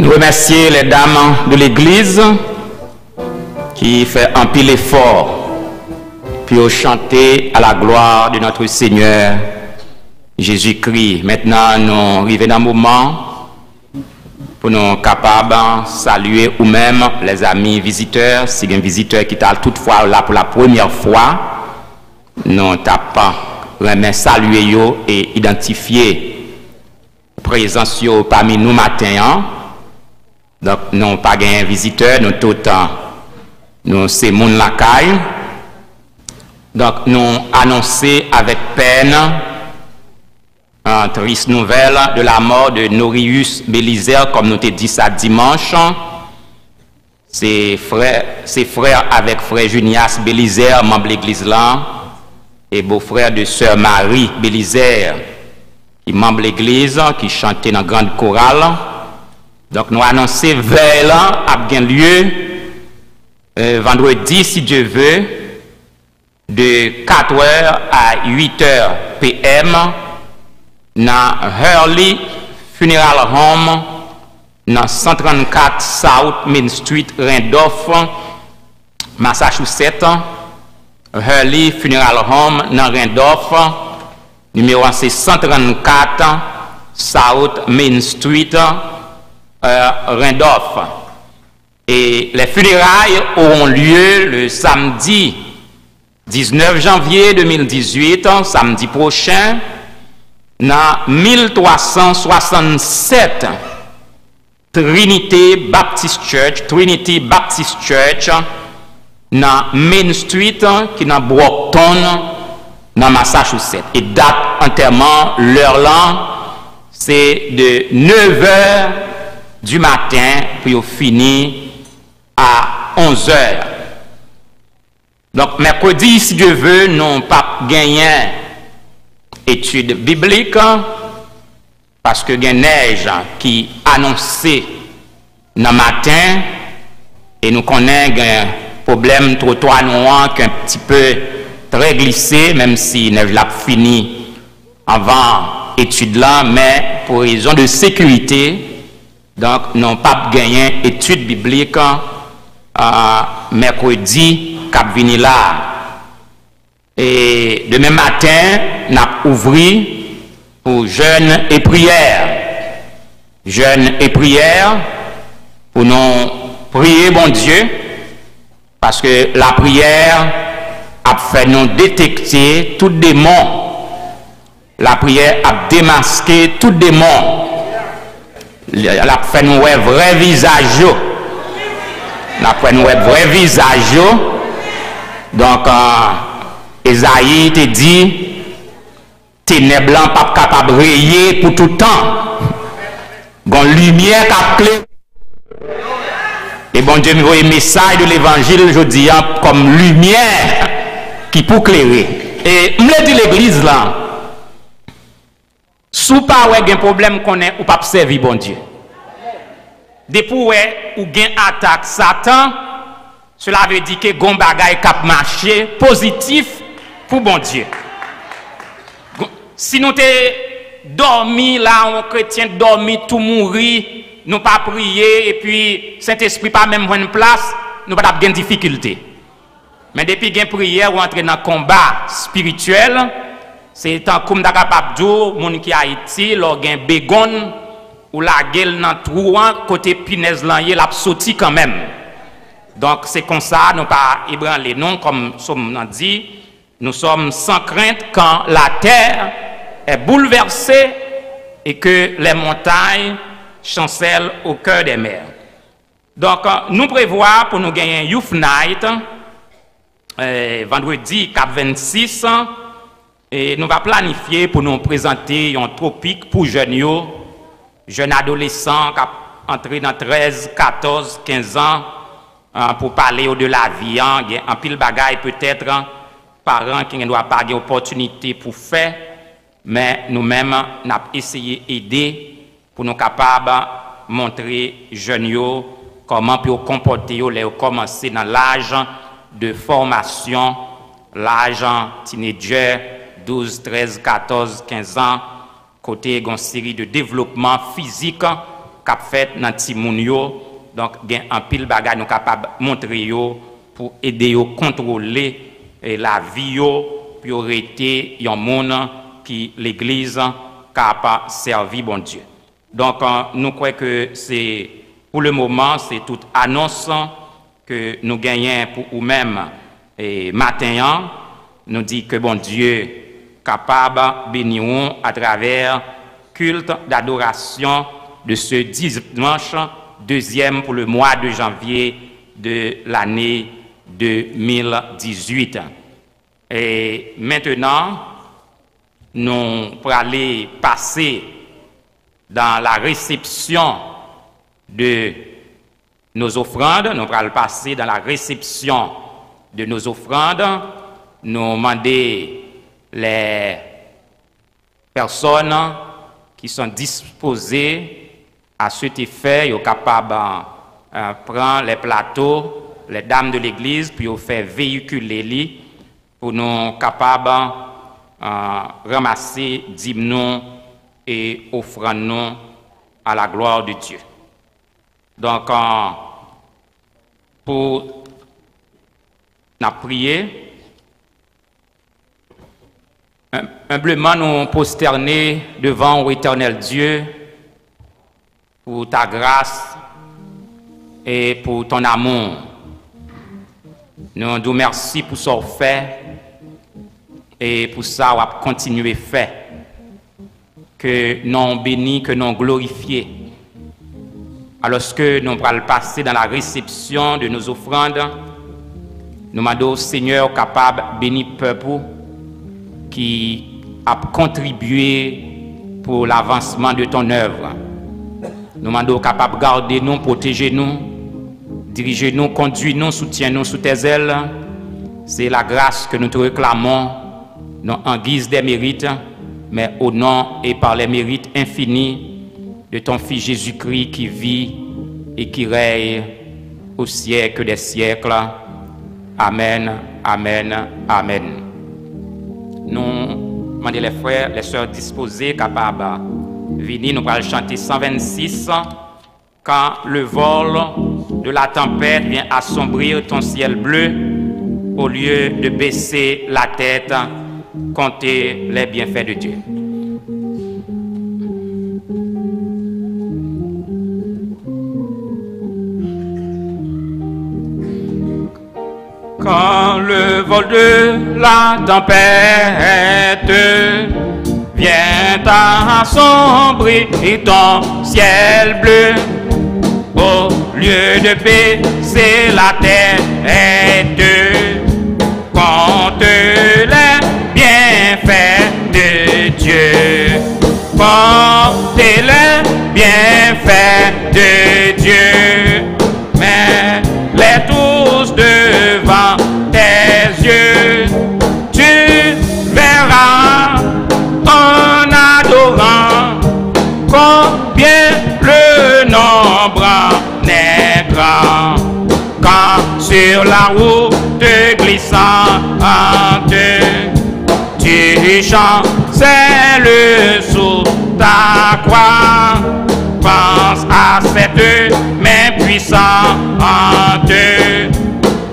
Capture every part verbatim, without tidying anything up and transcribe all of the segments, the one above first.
Nou remèsye les dames de l'église ki fè anpil efò pou yo chante à la gloire de notre Seigneur Jésus-Christ. Mentnan, nou rive nan moman pou nou kapab salye ou menm, lèzami vizitè, si gen vizitè ki ta toutfwa la pou la premyè fwa, nou t ap renmen salye yo e idantifye prezans yo pami nou maten an. Donk, nou pa genyen vizitè, nou tout, nou se moun lakay. Donk, nou anonse avèk pèn, euh, triste nouvelle de la mort de Norius Belizaire, kòm nou te di sa dimanch. Se frè, se frè avèk frè Junias Belizaire, manm legliz lan, e bofrè de sè Marie Belizaire, ki manm legliz, ki chante nan grand koral. Donk, nou anonse vèy lan ap gen lye, euh, vandredi, si Dye ve, de quatre heures à huit heures P M nan Hurley Funeral Home, nan san trannkat South Main Street, Randolph, Massachusetts. Hurley Funeral Home nan Randolph, nimewo an se san trannkat South Main Street, euh, Randolph. Et les funérailles auront lieu le samedi dix-neuf janvier deux mille dix-huit, samdi pwochen, nan mil twa san swasannsèt Trinity Baptist Church, Trinity Baptist Church, nan Main Street, ki nan Brockton, nan Massachusetts. E dat antèman, lè lan, se de neuf heures du matin pou yo fini a onz heures. Donk, mèkredi, si Dye ve, nou p ap genyen etid biblik, paske gen nèj ki anonse nan maten, e nou konnen gen pwoblèm twotwa nou an ki un petit peu très glissé, menm si nèj la ap fini anvan etid lan, men pou rezon de sekirite, donk, nou p ap genyen etid biblik, euh, mèkredi k ap vini la. E demen maten, n ap ouvri pou jèn e priyè. Jèn e priyè, pou nou priye Bondye, paske lapriyè ap fè nou detekte tout demon. Lapriyè ap demaske tout demon. L ap fè nou wè vrè vizaj yo. L ap fè nou wè vrè vizaj yo. Donk, euh, Ezayi te di, tenèb lan p ap kapab reye pou tout tan. Gon limyè k ap klere. E Bondye voye mesaj de levanjil jodi a kòm limyè ki pou klere. E m vle di legliz la, si w pa wè gen pwoblèm, konnen ou p ap sèvi Bondye. Depi w wè ou gen atak Satan, sela vle di ke gon bagay k ap mache pozitif pou Bondye. Si nou te dòmi la, yon kretyen dòmi tou mouri, nou pa priye, epi Sentespri pa menm jwenn plas, nou pa t ap gen difikilte. Men depi gen priyè, ou antre nan konba espirityèl. Se tankou m ta kapab di w, moun ki Ayiti, lè w gen begonn, ou lage l nan twou an, kote pinèz lan ye, l ap soti kanmenm. Donk, se konsa, nou pa ebranle nou, kòm sòm nan di, nous sommes sans crainte quand la terre est bouleversée et que les montagnes chancellent au cœur des mers. Donk, nou prevwa pou nou genyen Youth Night, eh, vandredi k ap vennsis, e nou va planifye pou nou prezante yon topik pou jèn yo, jèn adolesan k ap antre nan trèz, katòz, kenz an, ah, pou pale yo de lavi an. Gen anpil bagay petèt paran ki gendwa pa gen opòtinite pou fè, men nou menm n ap eseye ede pou nou kapab montre jèn yo kòman pou yo konpòte yo lè yo kòmanse nan laj de fòmasyon, laj tinedjè, douz, trèz, katòz, kenz an, kote gen yon seri de devlopman fizik k ap fèt nan timoun yo. Donk, gen anpil bagay nou kapab montre yo pou ede yo kontwole, eh, lavi yo, pou yo rete yon moun ki legliz k ap sèvi Bondye. Donk, eh, nou kwè ke se, pou le moman, se tout anons ke nou genyen pou ou menm, e maten an, nou di ke Bondye kapab beni w atravè culte d'adoration de ce dimanche deuxième pour le mois de janvier de l'année deux mille dix-huit. E mentenan, nou prale pase dans la réception de nos offrandes, nou pral pase dans la réception de nos offrandes. Nou mande les personnes qui sont disposées à cet effet, yo kapab, euh, pran les plateaux, les dames de l'église, pou yo fè veyikile li, pou nou kapab, euh, ranmase dim nou e ofrann nou à la gloire de Dieu. Donk, euh, pou n ap priye, hum-, humblement nous prosterner devant, ô éternel Dieu, pour ta grâce et pour ton amour. Nou di w mèsi pou sa w fè e pou sa w ap kontinye fè. Ke non w beni, ke non w glorifye. Alòske nou pral pase dans la réception de nos offrandes, nou mande w, Senyè, w kapab beni pèp ou ki ap kontribye pour l'avancement de ton œuvre. Nou mande w kapab gade nou, pwoteje nou, dirije nou, kondui nou, soutyen nou sous tes ailes. C'est la grâce que nous te réclamons, non en guise des mérites, mais au nom et par les mérites infinis de ton Fils Jésus-Christ qui vit et qui règne au siècle des siècles. Amèn, amèn, amèn. Nou mande les frères, les sœurs disposés kapab vini, nou pral chante san vennsis. Quand le vol de la tempête vient assombrir ton ciel bleu, au lieu de baisser la tête, compter les bienfaits de Dieu. Le vol de la tempête vient assombrir ton ciel bleu. Au lieu de baisser la tête, compte les bienfaits de Dieu. Compte les bienfaits de Dieu. Mets-les tous devant tes yeux. Tu verras en adorant combien le nombre en est grand. Quand sur la route glissante tu chancelles sous ta croix, pense à cette main puissante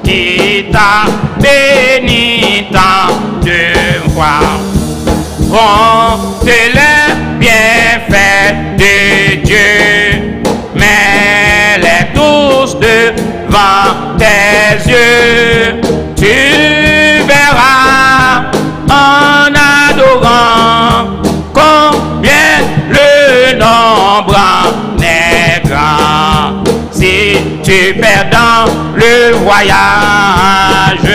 qui t'a béni tant de fois. Compte les bienfaits de Dieu, mets-les tous devant tes yeux. Tu verras en adorant combien le nombre en est grand. Si tu perds dans le voyage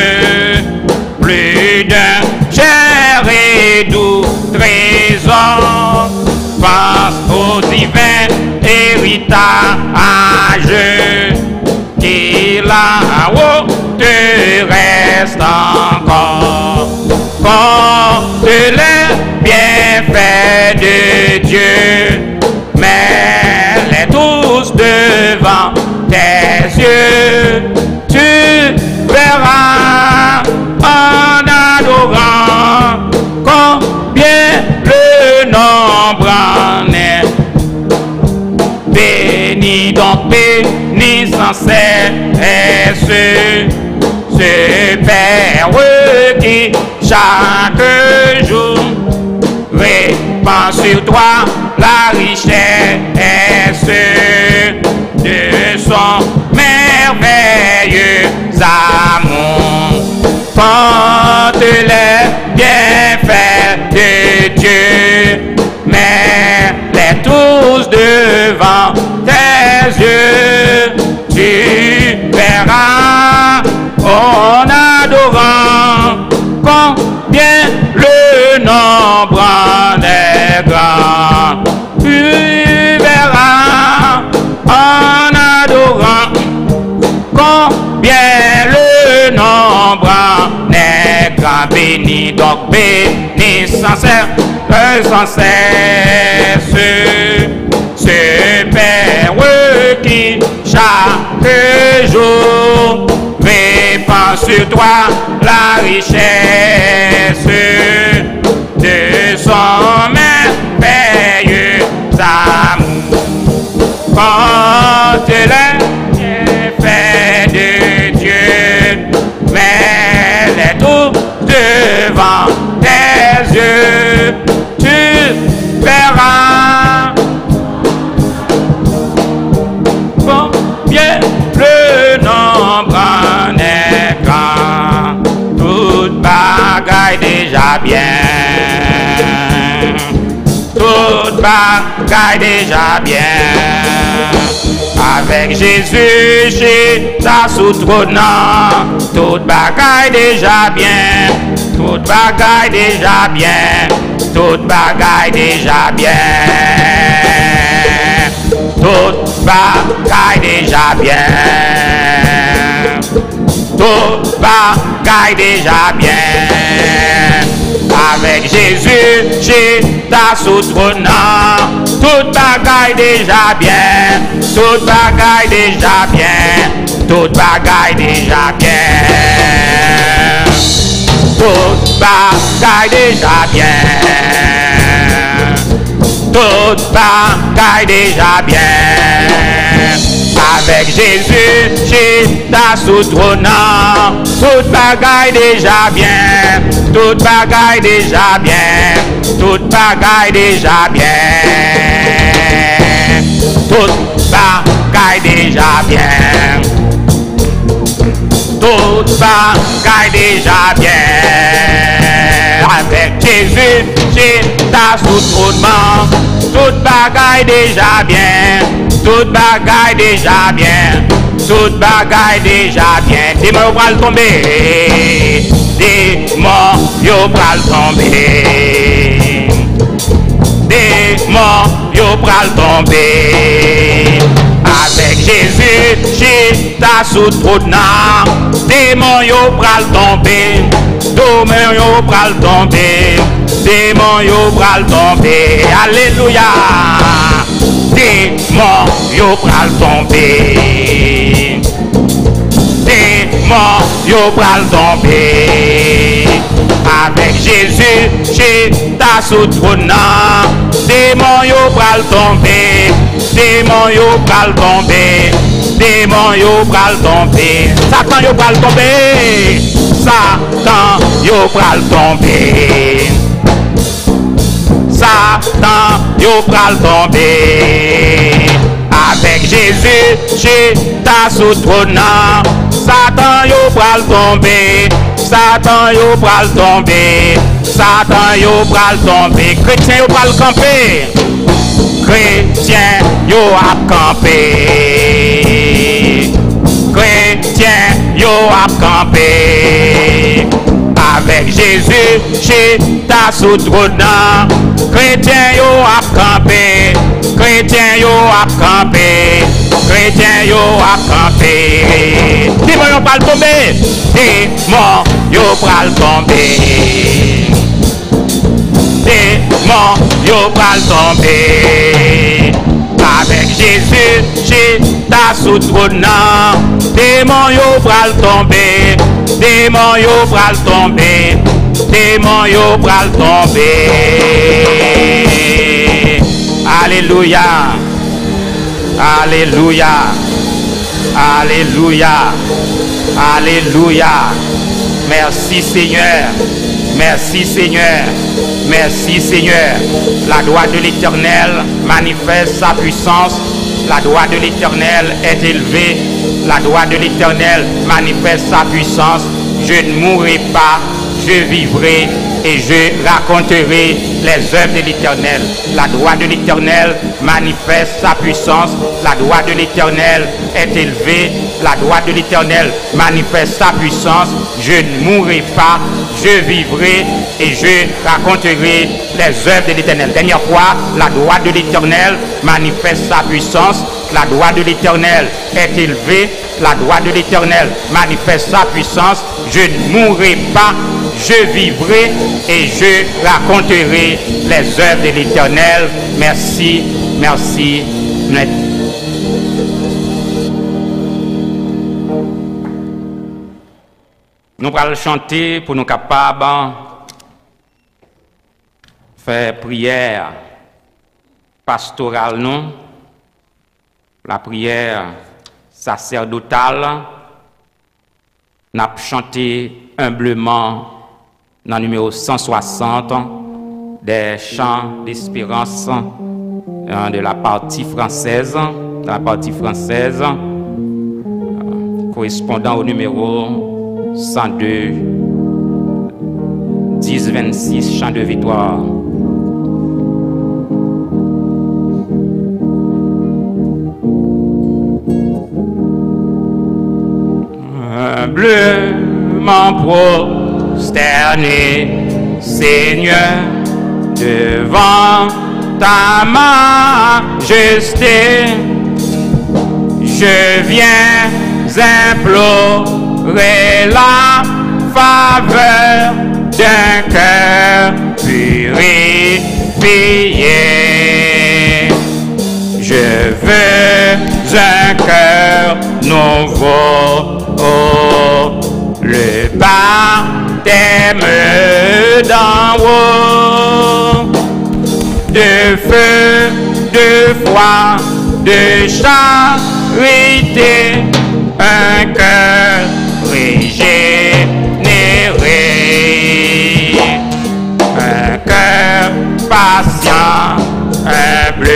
plus d'un cher et doux trésor, pense au divin héritage qui là-haut te reste encore. Compte les bienfaits de Dieu, mets-les tous devant tes yeux. Tu verras en adorant combien le nombre en est. Bénis donc, bénis sans cesse ce Père qui chaque jour répand sur toi la richesse de son merveilleux amour. Compte les bienfaits de Dieu, mets-les tous devant tes yeux. Tu verras en adorant combien le nombre en est grand. Tu verras en adorant combien le nombre en est grand. Bénis donc, bénis sans cesse, sans cesse ce Père qui chaque jour répand sur toi la richesse de son merveilleux amour. Compte les bienfaits de Dieu, mets-les tous devant tes yeux. Tu verras combien le nombre en est grand. Tout bagay deja byen. Tout bagay deja byen. Avèk Jezi chita sou twòn nan, tout bagay deja byen. Tout bagay deja byen. Tout bagay deja byen. Tout bagay deja byen. Tout bagay deja byen. Avèk Jezi chita sou twòn nan, tout bagay deja byen. Tout bagay deja byen. Tout bagay deja byen. Tout bagay deja byen. Tout bagay deja byen. Avèk Jezi chita sou twòn nan, tout bagay deja byen. Tout bagay deja byen. Tout bagay deja byen. Tout bagay deja byen. Tout Bagay deja byen. Avèk Jezi, chita sou twòn nan. Tout bagay deja byen. Tout bagay deja byen. Tout bagay deja byen. Demon yo pral tonbe. Demon yo pral tonbe. Demon yo pral tonbe. Avèk Jezi chita sou twòn nan, demon yo pral tonbe. Demon yo pral tonbe. Demon yo pral tonbe. Alelouya. Demon yo pral tonbe. Demon yo pral tonbe. Avèk Jezi chita sou twòn nan, demon yo pral tonbe. Demon yo pral tonbe. Demon yo pral tonbe. Satan yo pral tonbe. Satan yo pral tonbe. Satan yo pral tonbe. Avèk Jezi chita sou twòn nan, Satan yo pral tonbe. Satan yo pral tonbe. Satan yo pral tonbe. Kretyen yo pral kanpe. Kretyen yo ap kanpe. Kretyen yo ap kanpe. Avèk Jezi chita sou twòn nan, kretyen yo ap kanpe. Kretyen yo ap kanpe. Kretyen yo ap kanpe. Demon yo pral tonbe. Demon yo pral tonbe. Demon yo pral tonbe. Avèk Jezi chita sou twòn nan, demon yo pral tonbe. Demon yo pral tonbe. Demon yo pral tonbe. Alelouya. Alelouya. Alelouya. Alelouya. Merci Seigneur. Merci Seigneur. Merci Seigneur. La droite de l'Éternel manifeste sa puissance. La droite de l'Éternel est élevée. La droite de l'Éternel manifeste sa puissance. Je ne mourrai pas, je vivrai et je raconterai les œuvres de l'Éternel. La droite de l'Éternel manifeste sa puissance. La droite de l'Éternel est élevée. La droite de l'Éternel manifeste sa puissance. Je ne mourrai pas, je vivrai et je raconterai les œuvres de l'Éternel. Dernière fois, la droite de l'Éternel manifeste sa puissance. La droite de l'Éternel est élevée. La droite de l'Éternel manifeste sa puissance. Je ne mourrai pas, je vivrai et je raconterai les œuvres de l'Éternel. Merci, merci, merci. Nou pral chante pou nou kapab fè priyè pastoral nou, lapriyè sasèdotal. N ap chante enbleman nan nimewo san swasant, des chants d'espérance, euh, de la partie française, dans la partie française, euh, correspondant au numéro cent deux, dix vingt-six, chant de victoire. Humblement prosterné, Seigneur, devant ta majesté, je viens implorer la faveur d'un cœur purifié. Je veux un cœur nouveau, oh, le baptême d'en haut, de feu, de foi, de charité, un cœur régénéré. Un cœur patient, humble,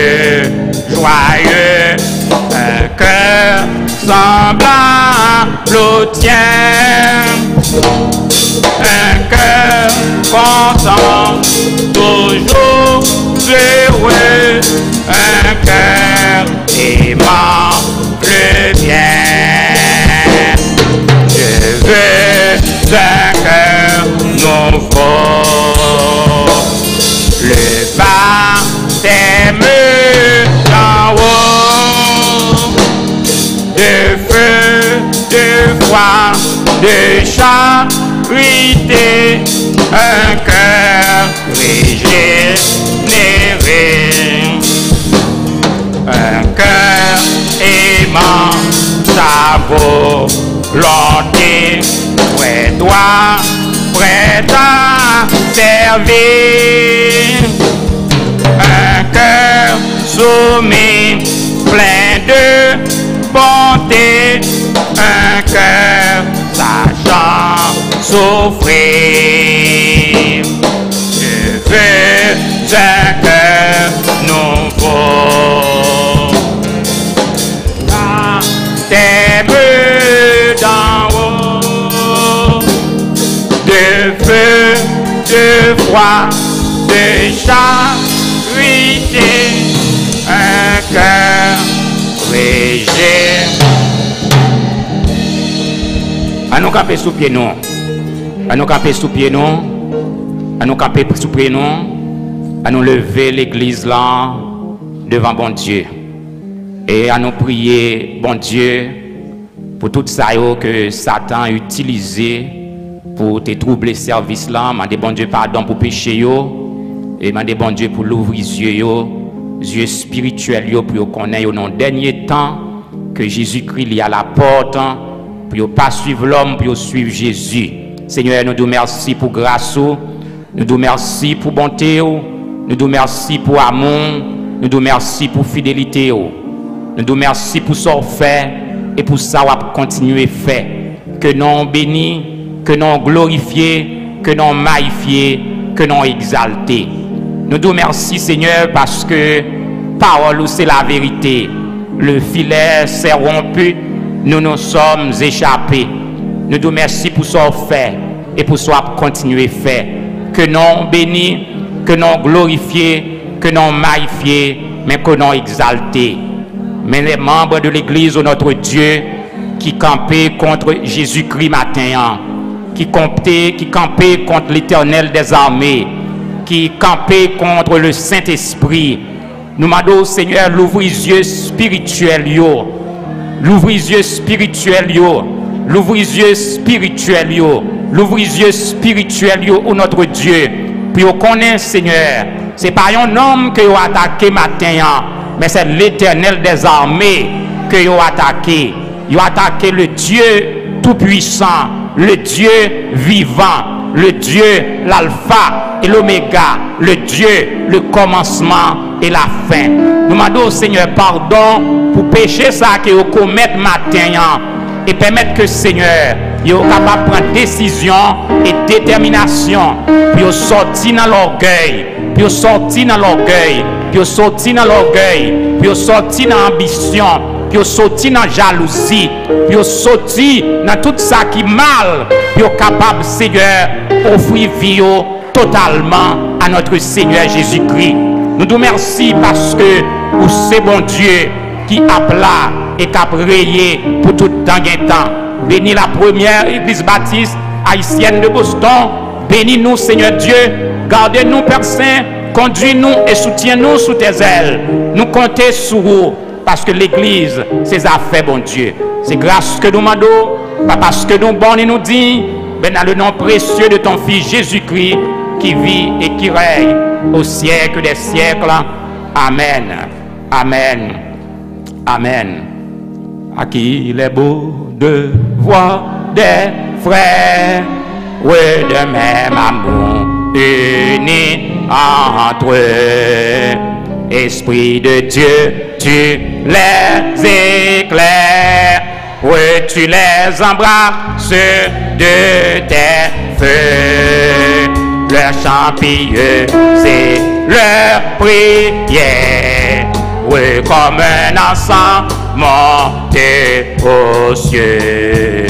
joyeux, un cœur semblable au tien. Un cœur content, toujours heureux, un cœur aimant le bien. Je veux un cœur nouveau, le baptême d'en haut, de feu, de foi, de charité, un cœur régénéré, un cœur aimant ta volonté, prêt, toi, prêt à servir. Un cœur soumis, plein de bonté, un cœur sachant souffrir. Je veux un cœur nouveau. Baptême d'en haut, de feu, de foi, de charité, un cœur régénéré. Ann nou kanpe sou pye nou. Ann nou kanpe sou pye nou. Ann nou kanpe sou pye nou. Ann nou leve legliz la devan Bondye. E ann nou priye Bondye pou tout sa yo ke Satan itilize pou te twouble sèvis la. Mande Bondye padon pou peche yo. E mande Bondye pou louvri zye yo, zye espirityèl yo, pou yo konnen yo nan dènye tan, ke Jezikri li a la pòt, pou yo pa swiv lòm, pou yo swiv Jezi. Senyè, nou di w mèsi pou gras ou, nou di w mèsi pou bonte w, nou di w mèsi pou amou w, nou di w mèsi pou fidelite w, nou di w mèsi pou sa w fè e pou sa w ap kontinye fè. Ke non w beni, ke non w glorifye, ke non w mayifye, ke non w egzalte. Nou di w mèsi, Senyè, paske pawòl ou se laverite. Le filet s'est rompu, nous nous sommes échappés. Nou di w mèsi pou sa w fè e pou sa w ap kontinye fè. Ke non w beni, ke non w glorifye, ke non w mayifye, men ke non w egzalte. Men les membres de l'église de notre Dieu ki kanpe kont Jezikri maten an, ki konte, ki kanpe kont Letènèl dèzame, ki kanpe kont le Sentespri. Nou mande w, Senyè, louvri zye espirityèl yo. Louvri zye espirityèl yo. Louvri zye espirityèl yo. Louvri zye espirityèl yo, o notre Dieu, pou yo konnen, Senyè, se pa yon nonm ke yo atake maten an, men se Letènèl dèzame ke yo atake. Yo atake le Dieu tout-puissant, le Dieu vivant, le Dieu l'alpha et l'oméga, le Dieu le commencement et la fin. Nou mande w, Senyè, padon pou peche sa ke yo komèt maten an, e pèmèt ke, Senyè, yo kapab pran desizyon e detèminasyon pou yo sòti nan lògèy, pou yo sòti nan lògèy, pou yo sòti nan lògèy, pou yo sòti nan anbisyon, pou yo sòti nan jalouzi, pou yo sòti nan tout sa ki mal, pou yo kapab, Senyè, ofri vi yo totalman a notre Seigneur Jésus-Christ. Nou di w mèsi paske ou se Bondye ki ap la e k ap reye pou tout tan gen tan. Beni la premyè Egliz Batis Ayisyèn de Boston. Beni nou, Senyè Dye. Gade nou, Pè Sen. Kondui nou e soutyen nou sou tè zèl. Nou konte sou ou, paske legliz se zafè Bondye. Se gras ke nou mande w, pa paske nou bon ni nou diy, men nan le non presye de ton Fis Jezikri, ki vi e ki rèy o syèk dè syèk. Amèn. Amèn. Amèn. À qui les beaux devoirs des frères, de même amour uni entre eux. Esprit de Dieu, tu les éclaires, tu les embrasses de tes feux. Leur chant pieux, c'est leur prière, comme un encens monté aux cieux.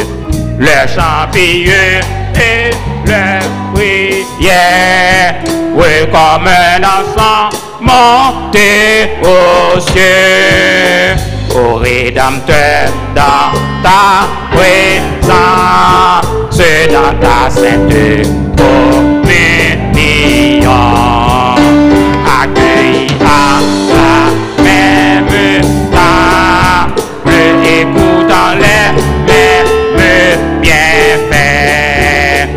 Leur chant pieux, Et leurs prières comme un encens monté aux cieux. Ô Rédempteur, dans ta présence, dans ta sainte communion, accueillis à la même table, écoutant les mêmes bienfaits,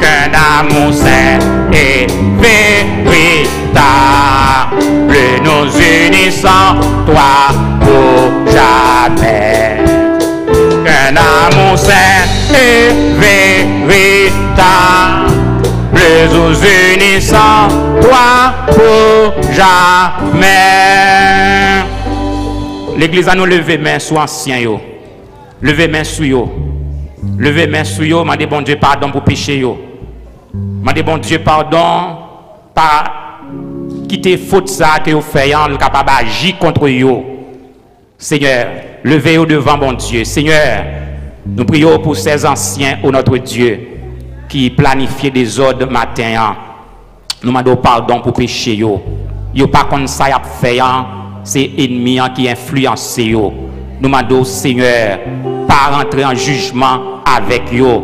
qu'un amour saint et véritable nous unit sans toi pour jamais. Qu'un amour saint et véritable nous unit sans toi pour jamais. Legliz, ann nou leve men sou ansyen yo. Leve men sou yo. Leve men sou yo, mande Bondye padon pou peche yo. Mande Bondye padon, pa kite fot sa ke yo fè an, l kapab aji kont yo. Senyè, leve yo devan Bondye. Senyè, nou priye w pou sè ansyen, o notre Dieu, ki planifye dezòd maten an. Nou mande w padon pou peche yo. Yo pa konn sa y ap fè an, se ènmi an ki enfliyanse yo. Nou mande w, Senyè, pa rantre an jijman avèk yo.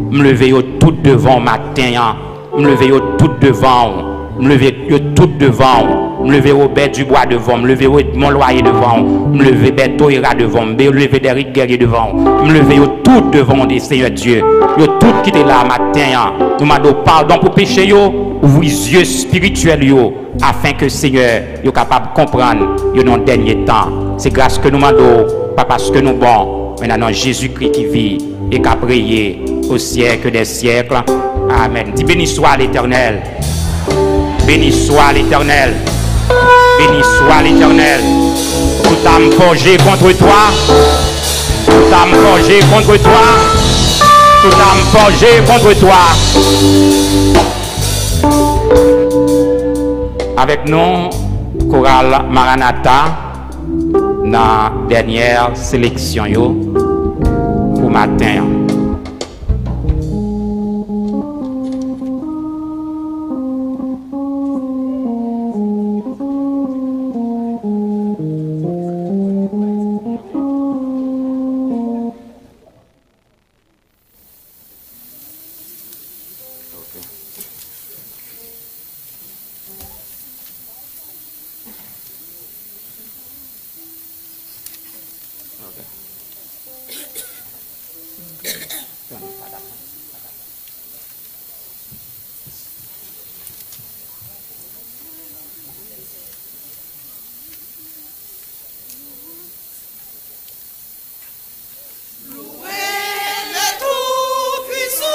M leve yo tout devan w maten an. M leve yo tout devan w. M leve yo tout devan w. M leve Robert Dubois devan w. M leve Edmond Loyer devan w. M leve Berto Hera devan w. M leve Derrick Guerrier devan w. M leve yo tout devan w, Senyè Dye. Yo tout ki te la maten an. Nou mande w padon pou peche yo. Ouvri zye espirityèl yo, afin ke, Senyè, yo kapab konprann yo nan dènye tan. Se gras ke nou mande w, pa paske nou bon, men nan non Jezikri ki viv e k ap reye o syèk dè syèk. Amèn. Di, béni soit l'Éternel. Béni soit l'Éternel. Béni soit l'Éternel. Toute âme forgée contre toi, toute âme forgée contre toi, toute âme forgée contre toi. Avèk nou, koral Maranatha nan dènyè seleksyon yo pou maten an. Louez le Tout-Puissant,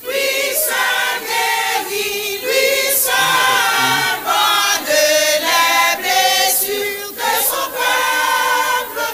lui seul guérit, lui seul pardonne les blessures de son peuple,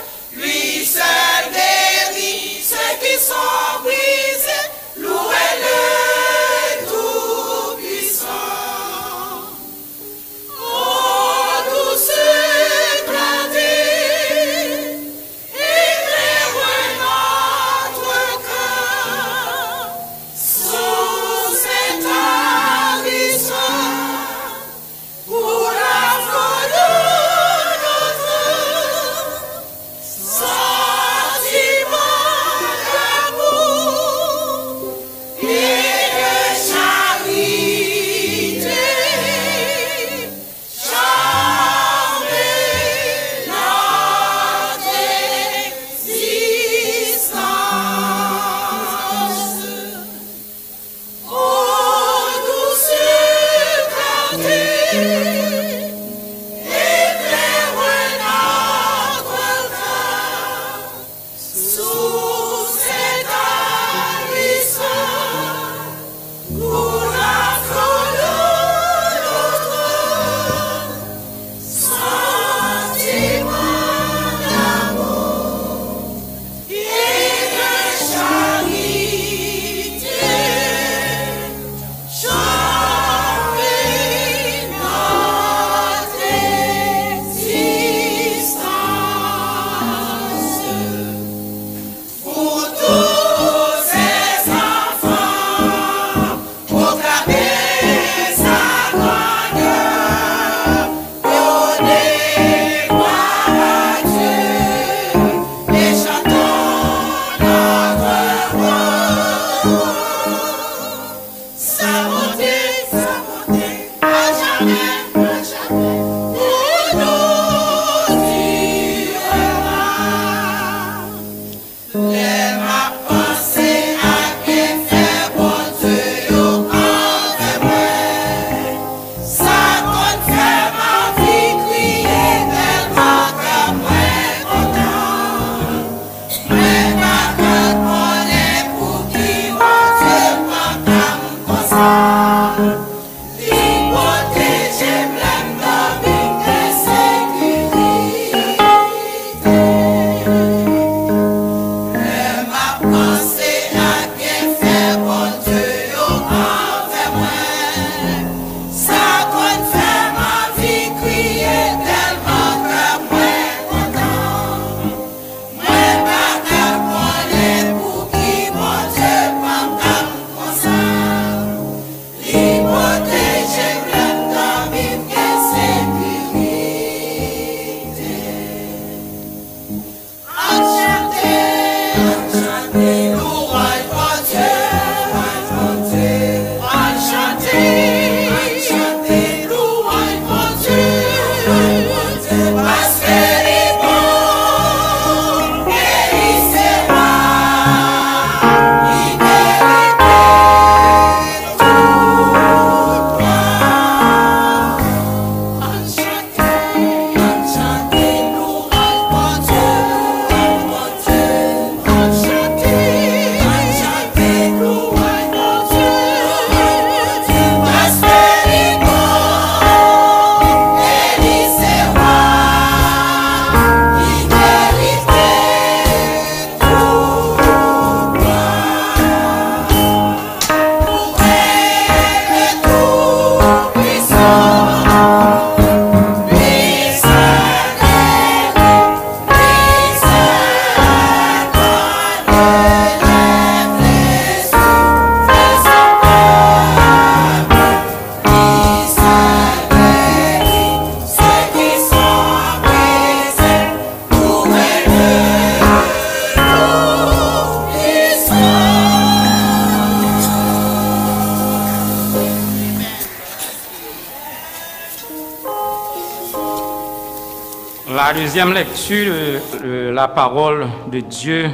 La deuxième lecture de, de la parole de Dieu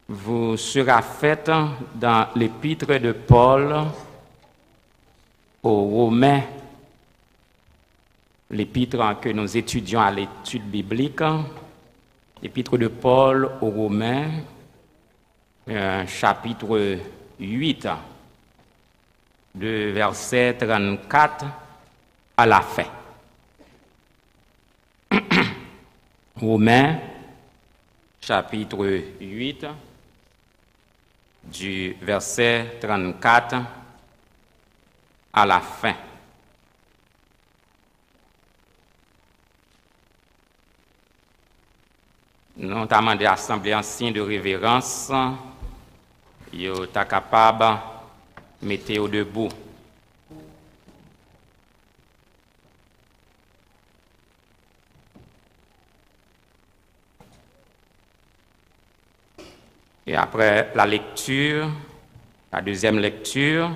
vous sera faite dans l'épître de Paul aux Romains, l'épître que nous étudions à l'étude biblique, l'épître de Paul aux Romains, euh, chapitre huit, de verset trente-quatre à la fin. Romains, chapitre huit, du verset trente-quatre à la fin. Nou ta mande asanble an siy de reverans, yo ta kapab mete yo debou. Et après la lecture, la deuxième lecture,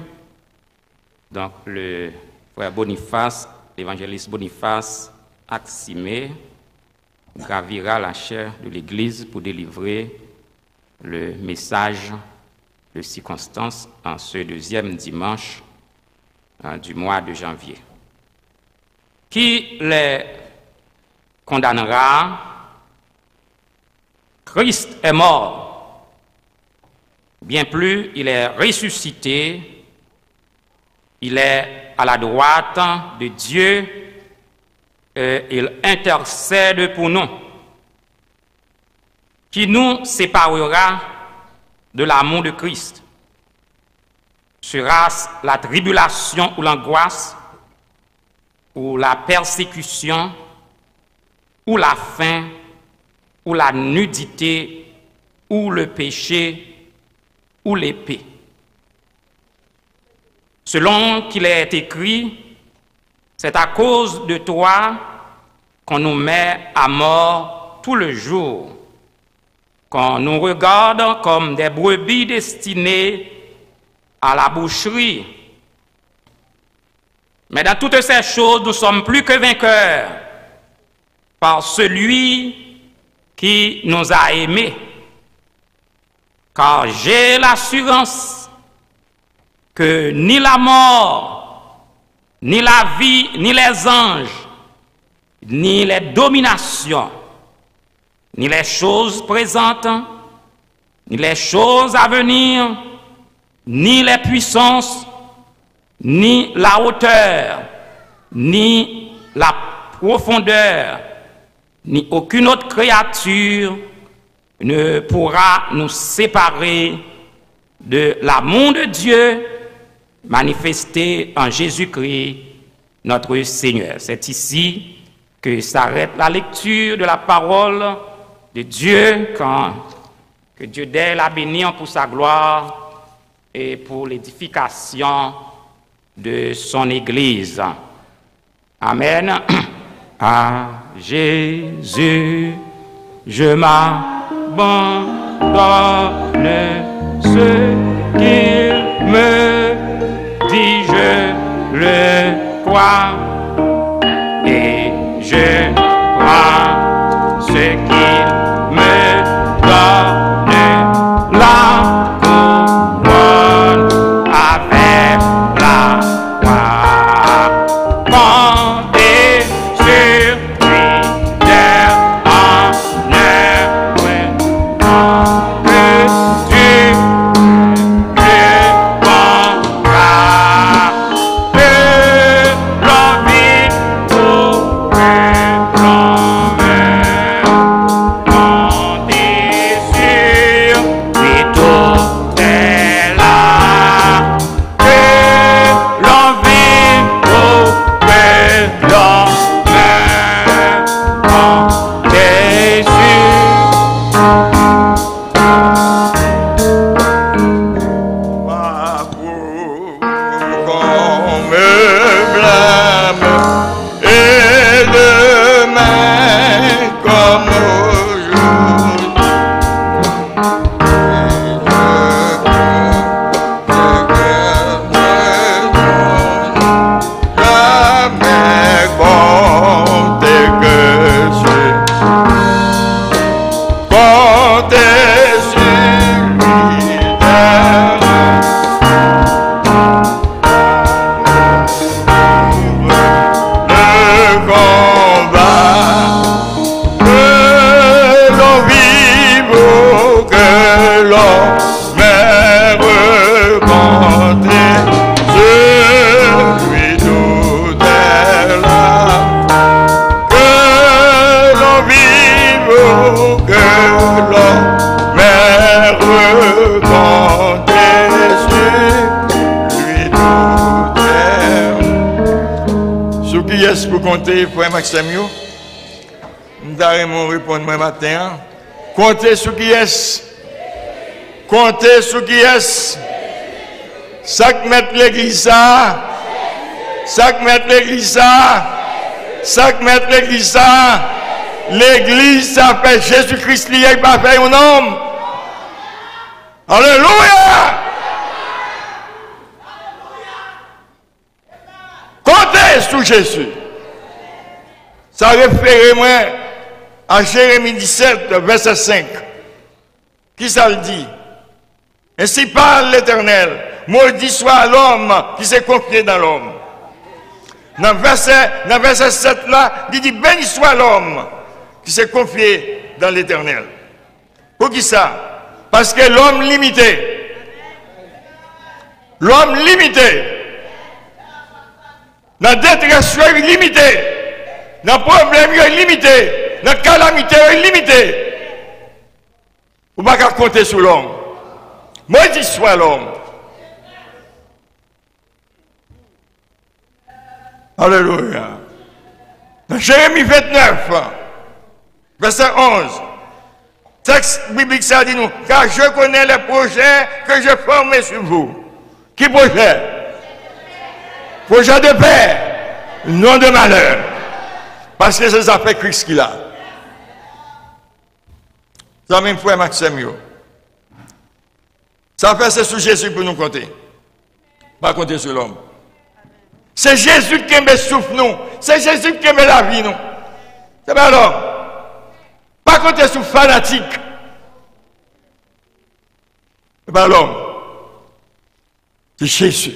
donc le frère Boniface, l'évangéliste Boniface Aximé, gravira la chaire de l'Église pour délivrer le message de circonstance en ce deuxième dimanche, euh, du mois de janvier. Qui les condamnera ? Christ est mort. Bien plus, il est ressuscité. Il est à la droite de Dieu et il intercède pour nous. Qui nous séparera de l'amour de Christ ? Sera-ce la tribulation ou l'angoisse, ou la persécution, ou la faim, ou la nudité, ou le péché, ou l'épée ? Selon qu'il est écrit, c'est à cause de toi qu'on nous met à mort tout le jour, qu'on nous regarde comme des brebis destinées à la boucherie. Mais dans toutes ces choses, nous sommes plus que vainqueurs par celui qui nous a aimés. Car j'ai l'assurance que ni la mort, ni la vie, ni les anges, ni les dominations, ni les choses présentes, ni les choses à venir, ni les puissances, ni la hauteur, ni la profondeur, ni aucune autre créature ne pourra nous séparer de l'amour de Dieu manifesté en Jésus-Christ, notre Seigneur. C'est ici que s'arrête la lecture de la parole de Dieu. Quand, que Dieu daigne la bénir pour sa gloire et pour l'édification de son Église. Amen. À Jésus, je m'abandonne. Ce qu'il me dit, je le crois. Et je prends ce qu'il me donne, la couronne avec la croix. Comptez sur lui, terre en œuvre, que Dieu le rendra. Que l'on vive ou que l'on meure, Que l'homme reconnaisse lui tout terre. Sou kiyès pou konte, frè m ak sè m yo? M ta renmen w reponn mwen maten an. Konte sou kiyès? Konte sou kiyès? Sa k mèt legliz sa a? Sa k mèt legliz sa a? Sa k mèt legliz sa a? Legliz sa fè Jezi Kris li ye, li pa fè yon nonm. Alelouya! Konte sou Jezi. Sa refere mwen a Jeremi disèt, vèsè senk. Kisa l di? Ainsi parle l'Éternel, maudit soit l'homme qui se confie dans l'homme. Nan vèsè, nan vèsè sèt la, li di, beni swa lòm ki se konfye dan Letènèl. Poukisa? Paske lòm limite. Lòm limite. Nan detrès yo, li limite. Nan pwoblèm yo, li limite. Nan kalamite yo, li limite. Ou pa ka konte sou lòm. Mwen di swa lòm. Alelouya. Nan Jeremi vennèf, vèsè onz, tèks biblik sa di nou, car je connais les projets que je forme sur vous. Ki pwojè? Pwojè de paix, non de malheur. Paske se zafè Kris ki la. Zanmi m, frè m ak sè m yo, sa fè se sou Jezi pou nou konte. Pa konte sou lòm. Se Jezi ki kenbe souf nou. Se Jezi ki kenbe lavi nou. Se pa lòm. Pa konte sou fanatik. Se pa lòm. Se Jezi.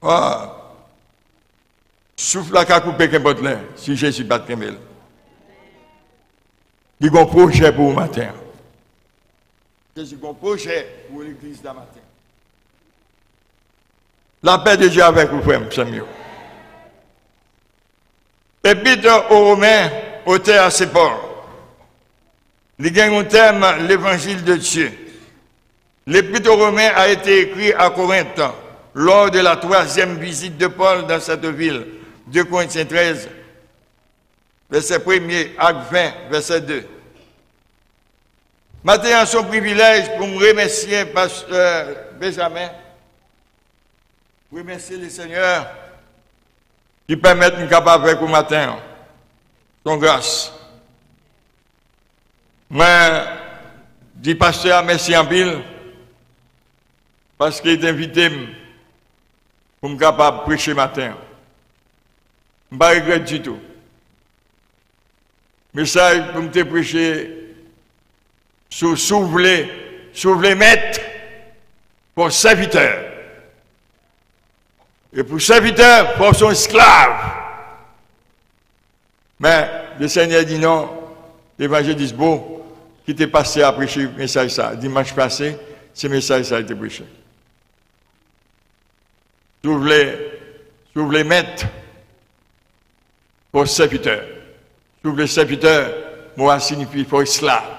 Ah. Souf la ka koupe kenpòt lè si Jezi pa t kenbe l. Li gon pwojè pou ou maten an. Jezi gon pwojè pou legliz la maten. Lapè de Dye avèk ou, frè m, sè m yo. Epître aux Romains, auteur c'est Paul. Li gen yon tèm, l'évangile de Dieu. L'Épître aux Romains a été écrit à Corinthe lors de la troisième visite de Paul dans cette ville. Deux Corinthiens treize, vèsè premye, Ak ven, vèsè de. Maten an, se yon privilèj pou m remèsye pastè Benjamin, remèsye Lesenyè ki pèmèt m kapab avèk ou maten an. Se yon gras. Mwen di pastè a mèsi anpil paske li te envite m pou m kapab preche maten an. M pa regrèt ditou. Mesaj pou m te preche sou, si w vle, si w vle mèt, fò w sèvitè. E pou sèvitè, fò w se yon esklav. Men, Lesenyè di non, evanjelis Bo, ki te pase a preche mesaj sa. Dimanch pase, se mesaj sa li te preche. Si w vle, si w vle mèt, fò w sèvitè. Si w vle sèvitè, mo a siyifi fò w esklav.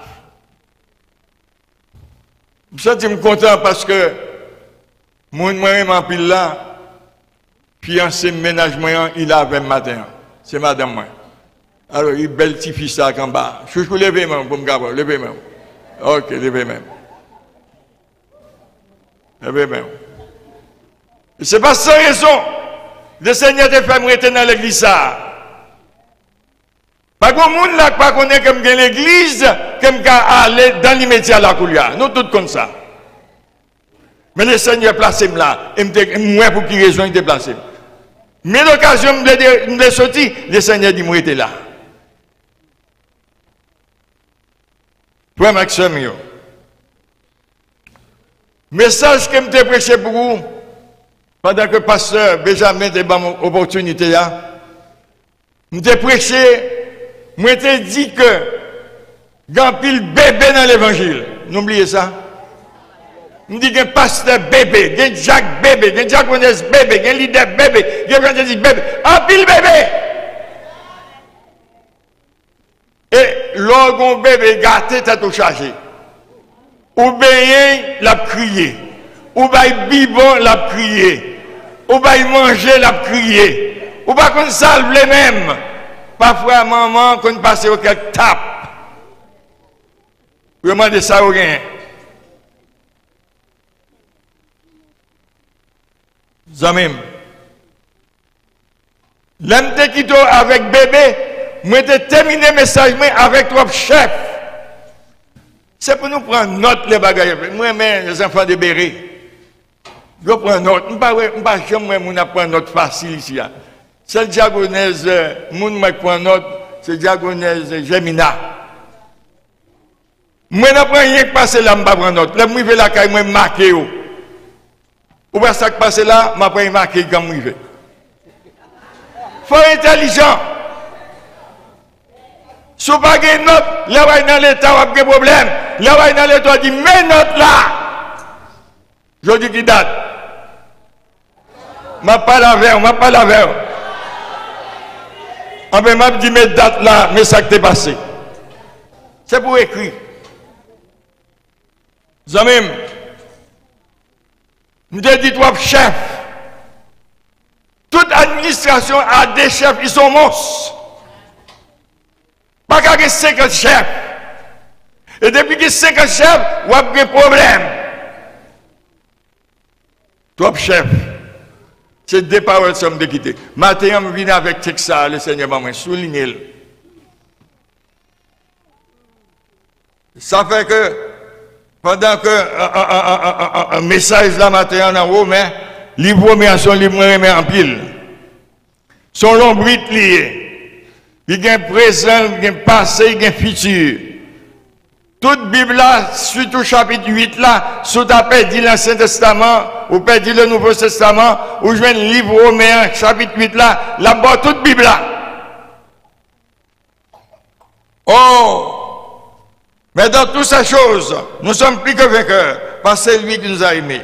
M santi m kontan paske moun mwen renmen anpil la, fiyanse m, mennaj mwen an, li la avè m maten an. Se madanm mwen. Alò, e bèl tifi sa k anba. Chouchou, leve men w pou m ka wè w. Leve men w. Ok, leve men w. Leve men w. E se pa san rezon Lesenyè te fè m rete nan legliz sa a. Pa gen moun la k pa konnen ke m gen legliz, ke m ka ale dan limedya la koulye a. Nou tout konn sa. Men Lesenyè plase m la, e m te, m wè pou ki rezon li te plase m. Men lokazyon m vle de, m vle soti, Lesenyè di m rete la. Frè m ak sè m yo, mesaj ke m te preche pou ou, pandan ke pastè Benjamin te ban m opòtinite a, m te preche, mwen te di ke gen anpil bebe nan levanjil. Nou bliye sa? M di gen pastè bebe, gen dyak bebe, gen dyakonès bebe, gen lidè bebe, gen evanjelis bebe. Anpil bebe! Lè w gen yon bebe gate, tèt ou chaje. Ou benyen l, l ap kriye. Ou bay bibon, l ap kriye. Ou bay manje, l ap kriye. Ou pa konn sa l vle menm. Pafwa, manman an konn pase yo kèk tap pou yo mande sa yo genyen. Zanmi m, lè m te kite w avèk bebe, mwen te tèmine mesaj mwen avèk twòp chèf. Se pou nou pran nòt lè bagay yo fèt. Mwen renmen les enfants de Béret. Yo pran nòt. M pa wè, m pa janm wè moun ap pran nòt fasil isi a. Sèl dyagonèz, eh, moun mwen k pran nòt, se dyagonèz Jèmina. Mwen nan pran anyen k pase la, m pa pran nòt. Lè m rive lakay mwen, m make yo. Ou wè sa k pase la, m ap remake kan m rive. Fò w entèlijan. Si w pa gen nòt, lè w al nan leta, w ap gen pwoblèm. Lè w al nan leta, w di, "Men nòt la." Jodi ki dat? M ap pale avè w, m ap pale avè w. Anben, m ap di, "Men dat la, men sa k te pase." Se pou ekri. Zanmi m, m te di twòp chèf. Tout administrasyon a de chèf, ils sont monstres. Pa ka gen senkant chèf. E depi gen senkant chèf, w ap gen pwoblèm. Twòp chèf. Se de pawòl sa m te kite. Maten an, m vin avèk tèks sa a, Lesenyè ban mwen, soulinye l. Sa fè ke, pandan ke, an, an, mesaj la maten an nan Women, liv Women an se yon liv mwen renmen anpil. Se yon lonbrit li ye. Li gen prezan, li gen pase, li gen fiti. Tout Bib la, sitou chapit uit la, si w ta pèdi Lansyen Testaman, ou pèdi le Nouvo Testaman, ou jwenn liv Women an, chapit uit la, l ap ba w tout Bib la. Oh, mais dans toutes ces choses, nous sommes plus que vainqueurs par celui qui nous a aimés.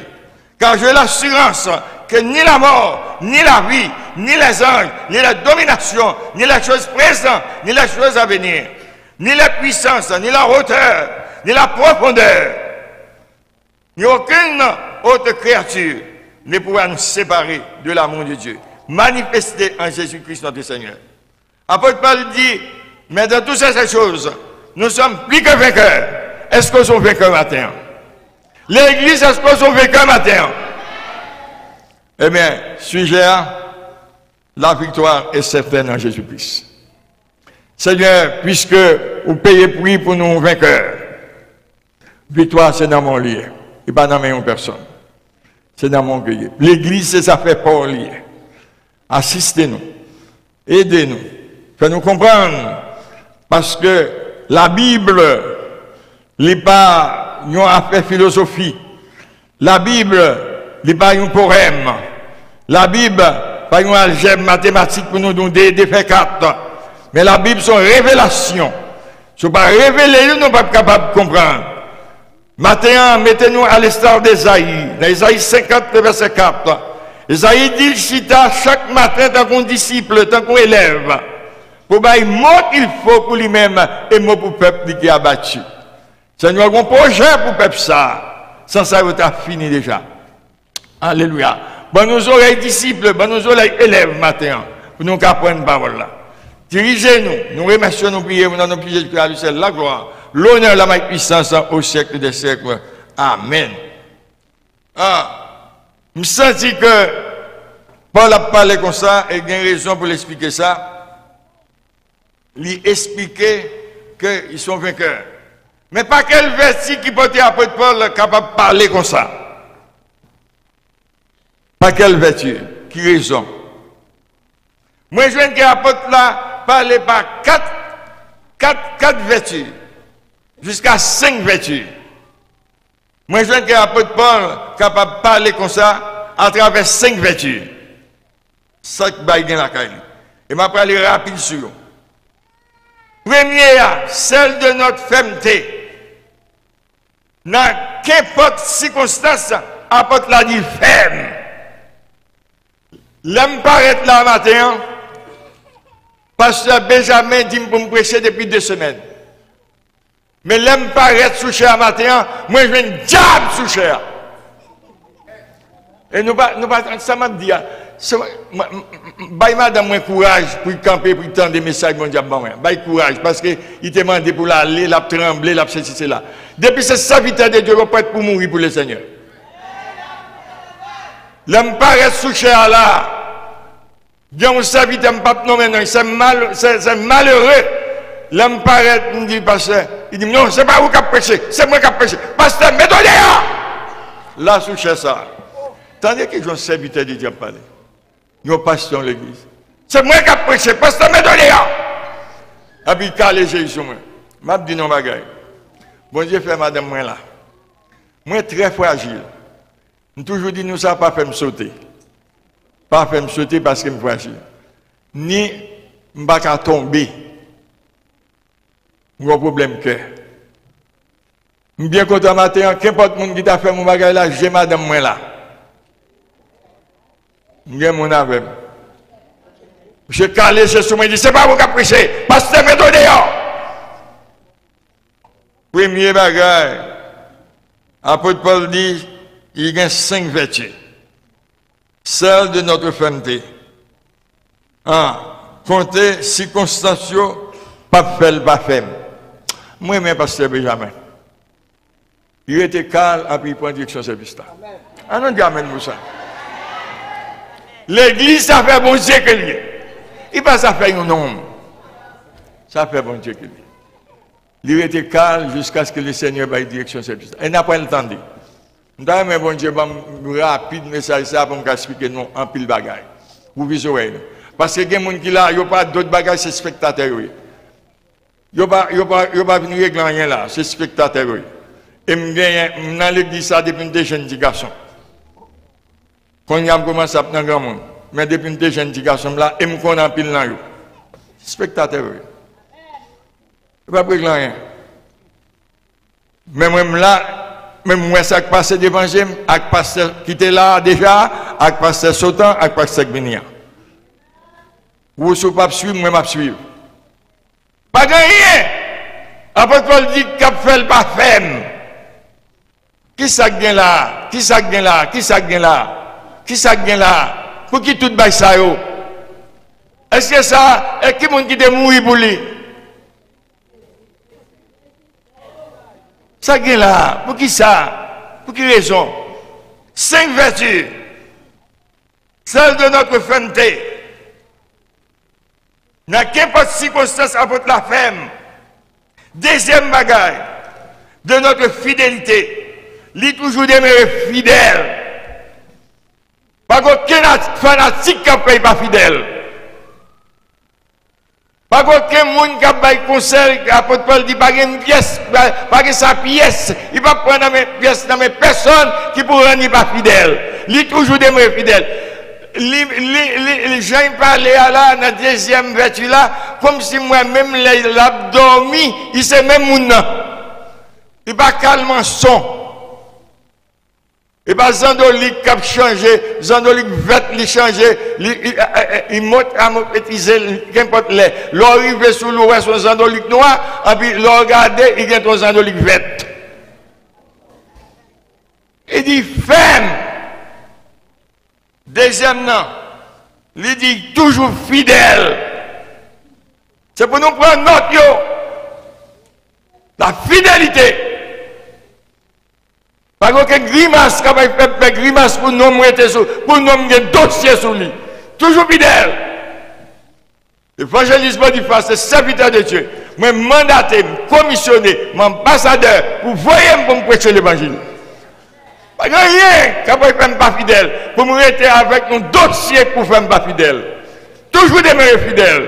Car j'ai l'assurance que ni la mort, ni la vie, ni les anges, ni les dominations, ni les choses présentes, ni les choses à venir, ni les puissances, ni la hauteur, ni la profondeur, ni aucune autre créature ne pourra nous séparer de l'amour de Dieu manifesté en Jésus-Christ notre Seigneur. Apot Pòl di, mais dans toutes ces choses, nous sommes plus que vainqueurs. Èske w se yon venkè maten an? Legliz, èske w se yon venkè maten an? Ebyen, sijè a, la victoire est certaine en Jésus-Christ. Senyè, piske ou peye pri pou nou venkè, viktwa se nan men w li ye. Li pa nan men yon pèsonn. Se nan men w ke li ye. Legliz, se zafè pa w li ye. Asiste nou. Ede nou. Fè nou konprann. Paske Labib, li pa yon afè filozofi. Labib, li pa yon powèm. Labib, pa yon aljèb matematik pou nou di de, de fè kat. Men Labib se yon revelasyon. Si w pa revele li, nou p ap kapab konprann. Maten an, mete nou alesta de Ezayi, nan Ezayi senkant, vèsè kat. Ezayi di l chita chak maten tankou yon disip, tankou yon elèv, pou bay mot il faut pou li menm e mot pou pèp li ki abati. Senyè, gen yon pwojè pou pèp sa a, san sa yo ta fini deja. Alelouya. Ban nou zòrèy disip, ban nou zòrèy elèv maten an, pou nou ka aprann pawòl la. Dirije nou, nou remèsye w, nou priye w nan non ki Jezi Kris, a li sèl laglwa, lonè, lamay, pwisans, o syèk dè syèk. Amèn. Ah, m santi ke Pòl ap pale konsa, e gen rezon pou l esplike sa. Li esplike ke li se yon venkè. Men pa kèl vèti ki pote apot Pòl kapab pale konsa? Pa kèl vèti? Ki rezon? Mwen jwenn ke apot la pale pa kat, kat, kat vèti, jiska senk vèti. Mwen jwenn ke apot Pòl kapab pale konsa atravè senk vèti. Sa k bay gen lakay li. E m ap prale rapid sou yo. Premye a, celle de notre fermeté. Nan kenpòt sikonstans, apot la di fèm. Lè m parèt la maten an, pastè Benjamin di m pou m preche depi de semèn. Men lè m parèt sou chè a maten an, mwen jwenn dyab sou chè a. E nou pa, nou pa, sa m ap di a, se, mwen, m, m, m, bay madanm mwen kouraj pou l kanpe, pou l tande mesaj Bondye ap ban mwen. Bay kouraj, paske li te mande pou l ale, l ap tranble, l ap sesi, sela. Depi se sèvitè de Dye, yo prèt pou mouri pou le Senyè. Lè m parèt sou chè a la, gen yon sèvitè, m p ap nonmen non, se mal, se, se malere. Lè m parèt, m di, pastè, li di m, non, se pa ou k ap preche, se mwen k ap preche. Pastè, mete w deyò! La sou chè sa. Tande ki jan sèvitè de Dye ap pale. Yon pastè yon legliz. Se mwen k ap preche, pastè, mete w deyò! Epi kale je l sou mwen. M ap di nou yon bagay. Bondye fè madanm mwen la. Mwen trè frajil. M toujou di nou sa, pa fè m sote. Pa fè m sote paske m frajil. Ni m pa ka tonbe. M gen yon pwoblèm kè. M byen kontan maten an, kenpòt moun ki ta fè m yon bagay la, je madanm mwen la. M gen moun avè m. Misye kale je sou mwen, di, se pa ou k ap preche, pastè, mete w deyò! Premye bagay, apot Pòl di, li gen senk vèti. Sèl de notre fèmte. An, konte sikonstans yo p ap fè l pa fè m. Mwen renmen pastè Benjamin. Li rete kalm, epi li pran direksyon sèvis la. An nou di amèn pou sa. Legliz sa fè Bondye ke l ye. Li pa sa fè yon nonm. Sa fè Bondye ke l ye. Li rete kalm jiskaske le Senyè bay direksyon sèvis la. E n ap pral tande. M ta renmen Bondye ban m rapid mesaj sa pou m ka eksplike nou anpil bagay. Ouvri zòrèy nou. Paske gen moun ki la, yo pa dòt bagay, se espektatè yo ye. Yo pa, yo pa, yo pa vin regle anyen la, se espektatè yo ye. E m genyen, m nan legliz sa depi m te jenn ti gason. Kounye a m kòmanse ap nan granmoun. Men depi m te jenn ti gason m la, e m konnen anpil nan yo. Espektatè yo ye. Yo p ap regle anyen. Men mwen m la, men m wè sa k pase devan je m, ak pastè ki te la a deja, ak pastè sotan, ak pastè k vini an. Ou si w p ap swiv, mwen m ap swiv. Pa gen anyen apot Pòl di k ap fè l pa fè m. Kisa k gen la a? Kisa k gen la a? Kisa k gen la a? Kisa k gen la a? Pouki tout bay sa yo? Èske sa, e ki moun ki te mouri pou li? Sa k gen la a? Poukisa? Pou ki rezon? Senk vèti. Sèl de notre fèmte. Nan kenpòt sikonstans apot la fè m. Dezyèm bagay, de notre fidélité. Li toujou demere fidèl. Pa gen okenn at-, fanatik k ap fè l pa fidèl. Pa gen okenn moun k ap bay konsèy, apot Pòl di, pa gen pyès, pa, pa gen sa pyès. Li p ap pran nan men pyès, nan men pèsòn ki pou rann li pa fidèl. Li toujou demere fidèl. Li, li, li, li, jan l pale a la, nan dezyèm vèti la, kòmsi m wè menm lè l ap dòmi, li se menm moun nan. Li pa kalmanson. E pa zandolik k ap chanje, zandolik vèt li chanje, li, li, e, e, e, li mont a mopetize l, kenpòt lè. Lè w rive sou li, w wè se yon zandolik nwa, anpi lè w gade, li gen yon zandolik vèt. Li di fèm. Dezyèm nan, li di toujou fidèl. Se pou nou pran nòt yo. La fidélité. Pa gen okenn grimas k ap fè, fè grimas pou nonm rete sou, pou nonm gen dosye sou li. Toujou fidèl. Evanjelis Boniface, se sèvitè de Dye. Mwen mandate, m komisyone, m anbasadè pou voye m pou m preche levanjil. Pa gen anyen k ap fè m pa fidèl, pou m rete avèk yon dosye pou fè m pa fidèl. Toujou demere fidèl.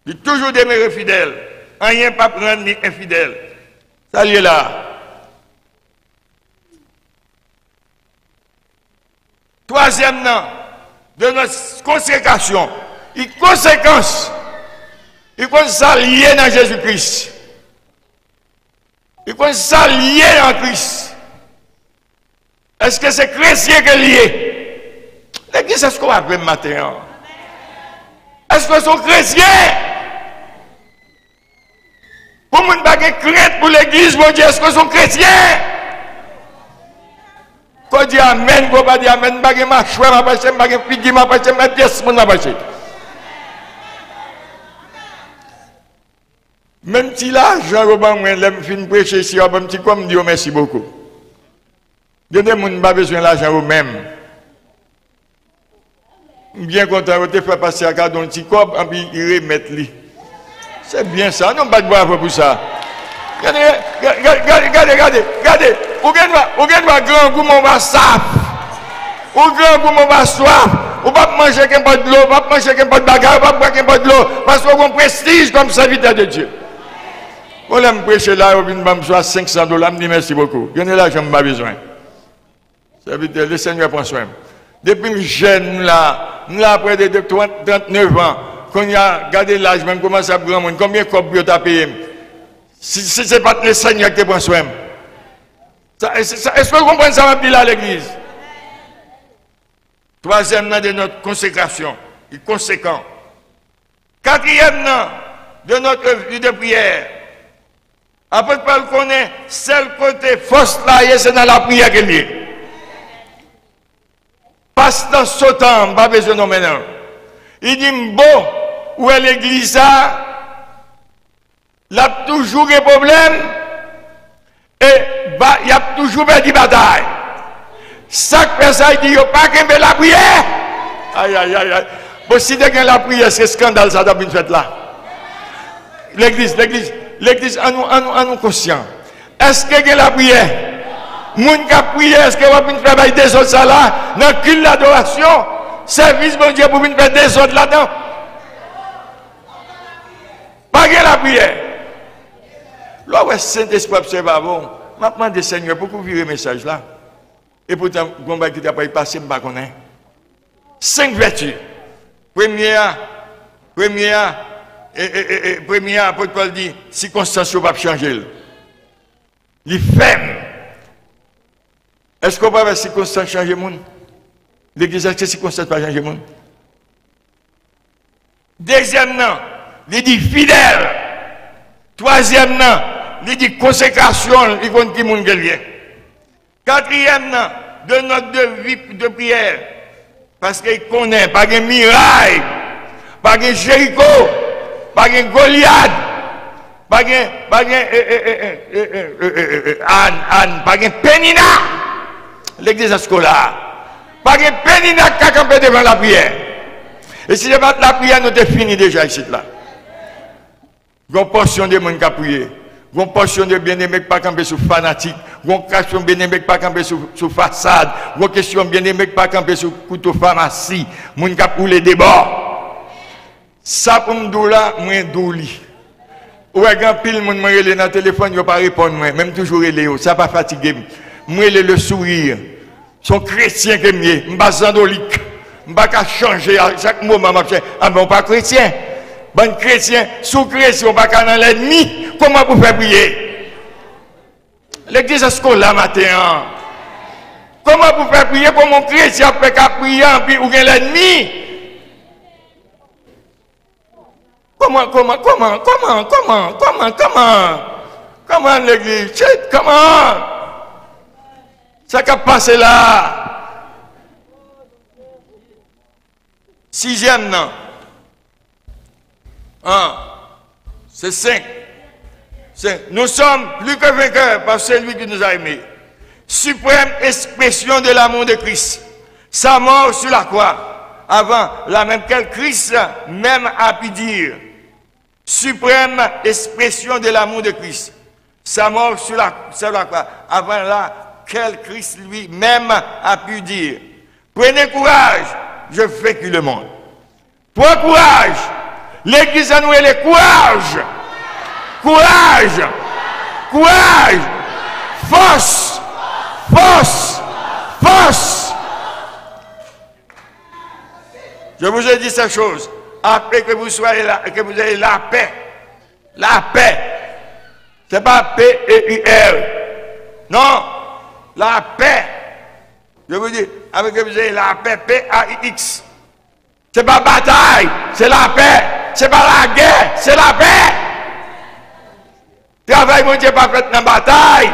Li toujou demere fidèl. Anyen p ap rann li enfidèl. Sa l ye la a. Twazyèm nan, de notre consécration. Li konsekans. Li konn sa l ye nan Jezi Kris. Li konn sa l ye an Kris. Èske se kretyen ke l ye? Legliz, èske w avè m maten an? Èske w se yon kretyen? Pou moun pa gen krent pou legliz Bondye, èske w se yon kretyen? Kò di amèn, kò pa di amèn, m pa gen machwè m ap achte, m pa gen figi m ap achte, m pa gen pyès moun m ap achte. Menm ti lajan yo ban mwen, lè m fin preche isi, yo ban m ti kòb, m di yo mèsi bokou. Gen de moun m pa bezwen lajan yo menm. M byen kontan, yo te fè pastè a kado yon ti kòb, anpi li remèt li. Se byen sa, nou bat bravo pou sa. Gade, gade, gade, gade, gade, gade. Ou gen dwa, ou gen dwa grangou, men w pa saf. Ou grangou, men w pa swaf. Ou p ap manje kenpòt dlo, ou p ap manje kenpòt bagay, ou p ap bwè kenpòt dlo, paske w gen prestij kòm sèvitè de Dye. Bon, lè m preche la, yo vin ban m swa senk san dola, m di mèsi bokou. Gen de lajan m pa bezwen. Sèvitè, Lesenyè pran swen m. Depi m jèn, m la, m la prè de, de trant, trannèf an. Kounye a, gade laj mwen, m kòmanse ap granmoun. Konbyen kòb pou yo ta peye m? Si, si se pa t Lesenyè ki te pran swen m. Sa, sa, èske w konprann sa m ap di la, legliz? Twazyèm nan, de notre consécration. Li konsekan. Katriyèm nan, de notre vie de prière. Apot Pòl konnen sèl kote fòs la ye, se nan lapriyè ke l ye. Pastan Sotan, m pa bezwen nonmen non l. Li di m, bon, ou wè legliz sa, l ap toujou gen pwoblèm, e ba, y ap toujou pèdi batay. Sa k fè sa, li di yo pa kenbe lapriyè. Ay, ay, ay, ay. Bon, si te gen lapriyè, se eskandal sa t ap vin fèt la. Legliz, legliz, legliz, an nou, an nou, an nou konsyan. Èske gen lapriyè? Moun k ap priye, èske w ap vin fè bay dezòd sa la nan kilt ladorasyon, sèvis Bondye pou vin fè dezòd ladan? Pa gen lapriyè. Lè w wè Sentespri ap sèvi avè w, m ap mande Senyè pou k ouvri mesaj la. Epoutan, gon bagay ki ta pral pase, m pa konnen. Senk vèti. Premye a, premye a, e, e, e, e, premye a, apot Pòl di, sikonstans yo p ap chanje l. Li fèm. Èske w pa wè sikonstans chanje moun? Legliz, èske sikonstans pa chanje moun? Dezyèm nan, li di fidèl. Twazyèm nan, li di konsekrasyon l, li konn ki moun ke l ye. Katriyèm nan, de notre vie de prière. Paske l konnen, pa gen miray, pa gen Jeriko, pa gen Golyat, pa gen, pa gen, e, e, Ann, Ann, pa gen Penina. Legliz èske w la? Pa gen Penina k ka kanpe devan lapriyè. E si se pa t lapriyè, nou te fini deja isit la. Gon pòsyon de moun k ap priye. Gon pòsyon de byeneme k pa kanpe sou fanatik. Gon pòsyon byeneme k pa kanpe sou, sou fasad. Gon kesyon byeneme k pa kanpe sou kouto famasi. Moun k ap woule debò. Sa pou m di w la, mwen di w li. Ou wè, gen anpil moun mwen rele nan telefòn, yo pa reponn mwen, men m toujou rele yo. Sa pa fatige m. M rele le sourire. Se yon kretyen ke m ye. M pa zandolik. M pa ka chanje a chak moman m ap chanje. A, men w pa kretyen. Bann kretyen, si w kretyen, w pa ka nan lènmi. Kòman pou fè priye? Legliz èske w la maten an? Kòman pou fè priye? Kòman yon kretyen ap fè ka priye anpi ou gen lènmi? Kòman, kòman, kòman, kòman, kòman, kòman, kòman? Kòman legliz? Chit, kòman? Sa k ap pase la? Sizyèm nan. An. Se senk. Senk. Nous sommes plus que vainqueurs par celui qui nous a aimés. Suprême expression de l'amour de Christ. Sa mort sur la croix, avant la même qu'elle, Christ même a pu dire. Suprême expression de l'amour de Christ. Sa mort sur la, sur la croix, avant laquelle Christ lui-même a pu dire, prenez courage, j'ai vaincu le monde. Pran kouraj. Legliz an nou rele kouraj. Kouraj. Kouraj. Fòs. Fòs. Fòs. Je vous ai dit ces choses, afin que vous soyez là, que vous ayez la paix. La paix. C'est pas P E U R. Non. La paix. Je vous dis, afin que vous ayez la paix, P A I X. Se pa batay, se lapè. Se pa lagè, se lapè. Travay Bondye pa fèt nan batay.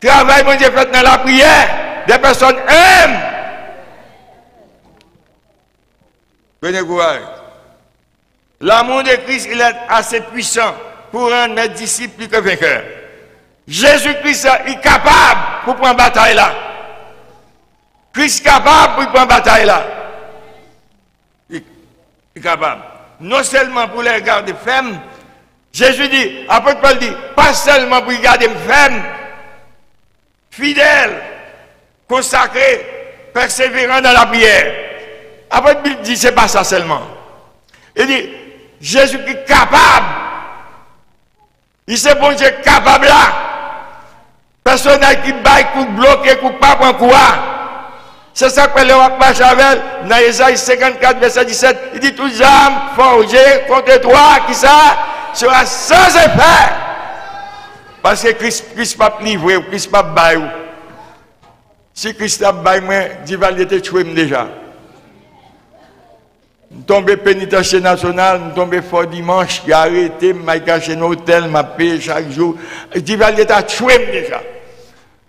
Travay Bondye fèt nan lapriyè. Des personnes humbles. Prenez courage. L'amour de Christ, il est assez puissant pour rendre mes disciples plus que vainqueurs. Jezi Kris, li kapab pou pran batay la. Kris kapab pou pran batay la. Li, li kapab. Non sèlman pou les garder fermes, Jezi di, apot Pòl di, pa sèlman pou l gade m fèm, fidèl, konsakre, pèseveran nan lapriyè. Apot Bib di, se pa sa sèlman. Li di, Jezi ki kapab. Li se Bondye kapab la. Pèsonaj ki bay kou bloke, kou pa pran kou a. Se sa k fè lè w ap mache avè l, nan Ezayi senkannkat, vèsè disèt, li di, toute arme forgée contre toi, ki sa, sera sans effet. Paske Kris, Kris p ap livre w, Kris p ap bay ou. Si Kris t ap bay mwen, Divalye te tchwe m deja. M tonbe Penitansye Nasyonal, m tonbe Fò Dimanch, y arete m, m al kache nan otèl, m ap peye chak jou. Divalye ta tchwe m deja.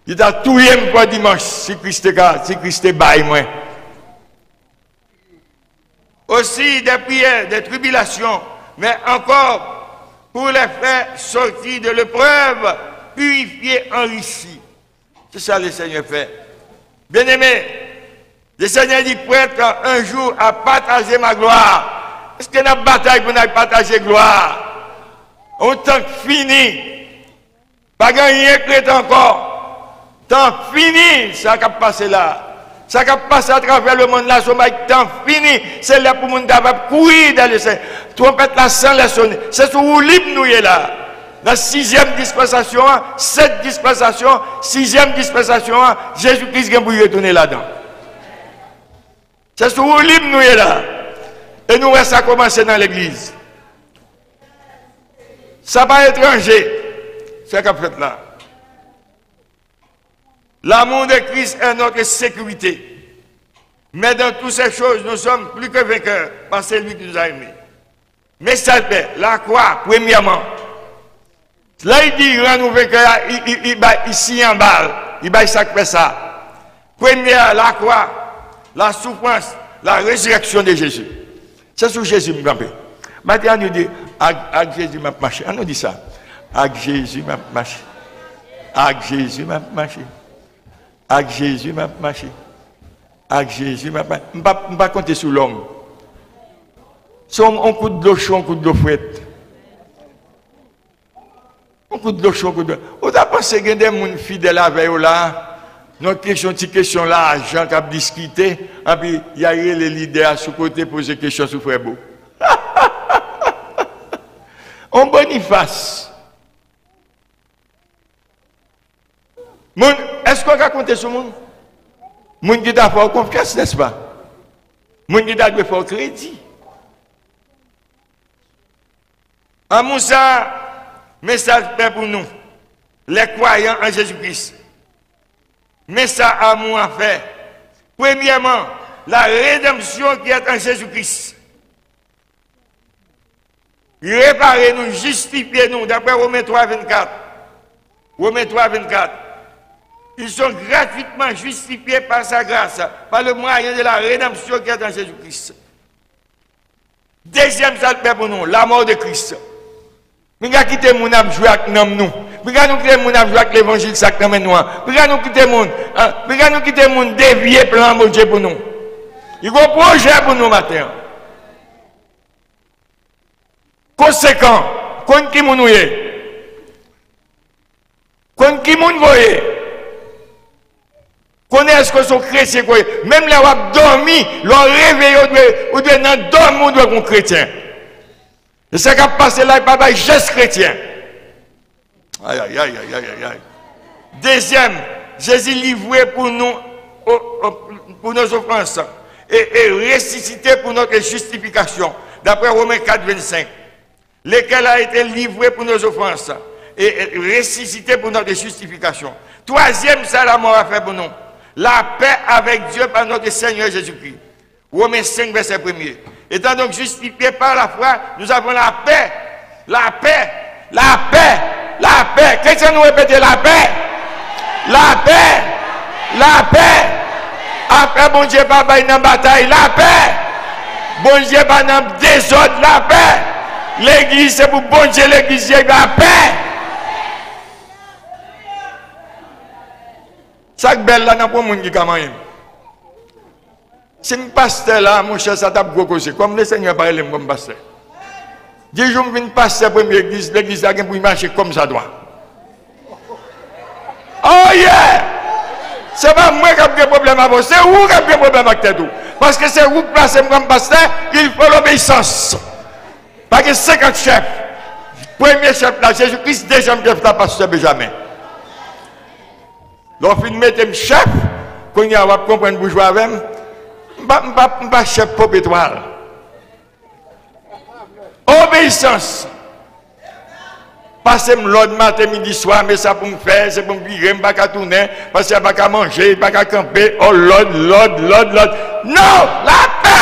Li ta touye m Fò Dimanch, si Kris te ka, si Kris te bay mwen. Aussi des prières, des tribulations, mais encore pour les faire sortir de l'épreuve, purifiés, enrichis. Se sa Lesenyè fè. Byeneme, Lesenyè di, prêt un jour à partager ma gloire. Èske n ap batay pou n al pataje glwa? On tan k fini. Pa gen anyen k ret ankò. Tan fini, sa k ap pase la. Sa k ap pase atravè lemonn la, se yon bagay tan fini. Se lè pou moun ta va kouri dèyè Lesenyè. Twonpèt la san lè sone. Se sou woulib nou ye la. Nan sizyèm dispansasyon an, sent dispansasyon, sizyèm dispansasyon an, Jezi Kris gen pou l retounen ladan. Se sou woulib nou ye la. E nou wè sa kòmanse nan legliz. Sa pa etranje, sa k ap fèt la. L'amour de Christ est notre sécurité. Mais dans toutes ces choses, nous sommes plus que vainqueurs par celui qui nous a aimés. Mesaj pè, lakwa, premyèman. Lè li di rann ou venkè a, li, li, li bay, li siyen anba l, li bay sa k fè sa. Premye a, lakwa, la souffrance, la résurrection de Jésus. Se sou Jezi m kanpe. Maten an, nou di, ak, ak Jezi m ap mache. An nou di sa. Ak Jezi m ap mache. Ak Jezi m ap mache. Ak Jezi m ap mache. Ak Jezi m ap mache. M pa, m pa konte sou lòm. Se yon, yon kout dlo cho, yon kout dlo frèt. Yon kout dlo cho, yon kout dlo. Ou ta panse gen de moun fidèl avè yo la, nan kesyon, ti kesyon lajan k ap diskite, anpi y a rele lidè a sou kote, poze kesyon sou frè Bo. On Bonifas. Moun, èske w ka konte sou moun? Moun ki ta fè w konfyans, nèspa? Moun ki ta dwe fè w kredi? Amou sa, mesaj pè pou nou, les croyants en Jésus-Christ. Men sa amou a fè. Premyèman, la rédemption qui est en Jésus-Christ. Li repare nou, jistifye nou, daprè Women twa vennkat. Women twa vennkat. Ils sont gratuitement justifiés par sa grâce, par le moyen de la rédemption qui est en Jésus-Christ. Dezyèm sa l fè pou nou, la mort de Christ. Pinga kite moun ap jwe ak nanm nou. Pinga nou kite moun ap jwe ak levanjil sa k nan men nou an. Pinga nou kite moun, ah, pinga nou kite moun devye plan Bondye pou nou. Li gon pwojè pou nou maten an. Konsekan, konn ki moun ou ye. Konn ki moun voye. Konnen èske se yon kretyen k voye. Menm lè w ap dòmi, lè w reveye, ou dwe, ou dwe nan dòmi, ou dwe gon kretyen. E sa k ap pase la, e pa bay jès kretyen. Ay, ay, ay, ay, ay, ay, ay. Dezyèm, Jezi livre pour nous, au- au- pour nos offenses et, et ressuscité pour notre justification, d'après Romains quatre, vingt-cinq. Lequel a été livré pour nos offenses et, et ressuscité pour notre justification. Twazyèm sa lamò a fè pou nou, la paix avec Dieu par notre Seigneur Jésus-Christ. Romains cinq, verset premier. Étant donc justifiés par la foi, nous avons la paix, la paix, la paix Lapè. Kretyen, nou repete lapè. Lapè. Lapè. Afè Bondye pa bay nan batay. Lapè. Bondye pa nan dezòd. Lapè. Legliz se pou Bondye, legliz se lapè. Sa k bèl la, nan pwen moun ki ka manyen m. Si m pastè la, monchè, sa t ap gwo koze. Kòm Lesenyè pa rele m kòm pastè. Di jou m vin pastè premye legliz, legliz la gen pou l mache kòmsadwa. Oh yeah! Se pa mwen k ap gen pwoblèm avè w, se ou k ap gen pwoblèm ak tèt ou. Paske se ou k plase m kòm pastè, il faut l'obéissance. Pa gen senkant chèf. Premye chèf la, Jezi Kris, dezyèm chèf la, pastè Benjamen. Lè w fin mete m chèf, kounye a w ap konprann pou jwe avè m. M pa, m pa, m pa chèf popetwal. Obeyisans. Pase m lòd maten, midi, swa, men sa pou m fè, se pou m vire, m pa ka tounen, pastè a pa ka manje, li pa ka kanpe, oh lòd, lòd, lòd, lòd. Non! Lapè!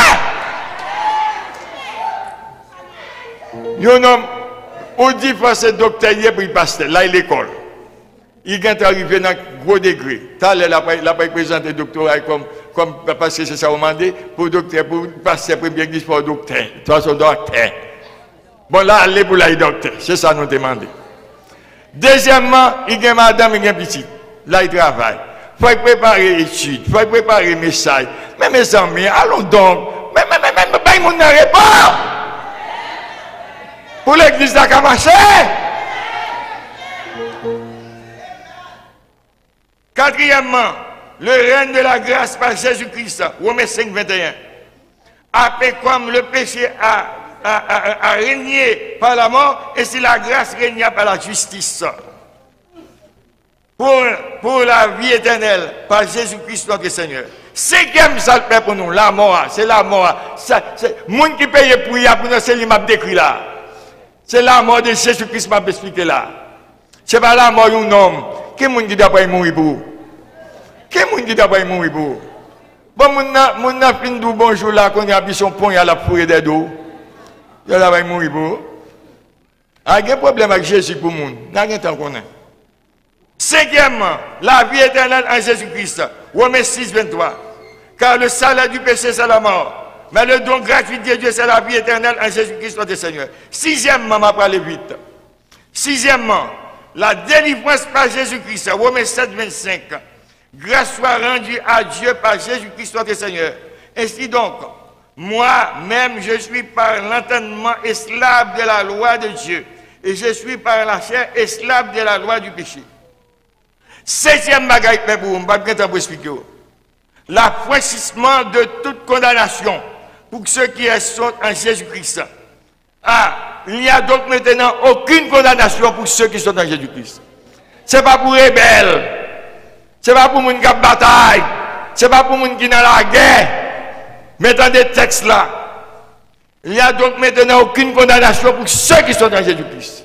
Yon nonm, ou di fò se doktè li ye pou l pastè, l al lekòl. Li gentan rive nan gwo degre. Talè l ap, l ap prezante doktora l kòm, kòm, paske se sa yo mande, pou doktè, pou pastè premye legliz fò doktè. Fò se doktè. Bon, l ale pou l al doktè. Se sa nou te mande. Dezyèmman, li gen madanm, li gen pitit. L al travay. Fò l prepare etid, fò l prepare mesaj. Men mezanmi, alon donk. Men, men, men, men, bay moun nan repo! Pou legliz la ka mache! Katriyèmman, le règne de la grâce par Jésus-Christ, Romains cinq, vingt et un. Afin comme le péché a, a, a, a régné par la mort, ainsi la grâce régna par la justice. Pour, pour la vie éternelle, par Jésus-Christ notre Seigneur. Senkyèm sa l fè pou nou, lamò a, se lamò a. Sa, se, moun ki peye pri a pou nou, se li m ap dekri la. Se lamò de Jezi Kris m ap esplike la. Se pa lamò yon nonm. Ki moun ki ta pral mouri pou ou? Ki moun ki ta pral mouri pou ou? Bon, moun nan, moun nan fin di w bonjou la, kounye a pi se yon ponya l ap foure dèyè do w. Yo ta pral mouri pou ou. A gen pwoblèm ak Jezi pou moun. N a gentan konnen. Senkyèmman, la vie éternelle en Jésus-Christ. Romains six, vingt-trois. Car le salaire du péché, c'est la mort. Mais le don gratuit de Dieu, c'est la vie éternelle en Jésus-Christ notre Seigneur. Sizyèmman, m ap prale vit. Sizyèmman, la délivrance par Jésus-Christ. Romains sept, vingt-cinq. Grâce soit rendue à Dieu par Jésus-Christ notre Seigneur. Ainsi donc, moi-même, je suis par l'entendement esclave de la loi de Dieu, et je suis par la chair esclave de la loi du péché. Setyèm bagay k fè pou ou, m p ap gen tan pou esplike w. L'affranchissement de toute condamnation pour ceux qui sont en Jésus-Christ. Ah, il n'y a donc maintenant aucune condamnation pour ceux qui sont en Jésus-Christ. Se pa pou rebèl. Se pa pou moun k ap batay. Se pa pou moun ki nan lagè. Men tande tèks la. Il n'y a donc maintenant aucune condamnation pour ceux qui sont en Jésus-Christ.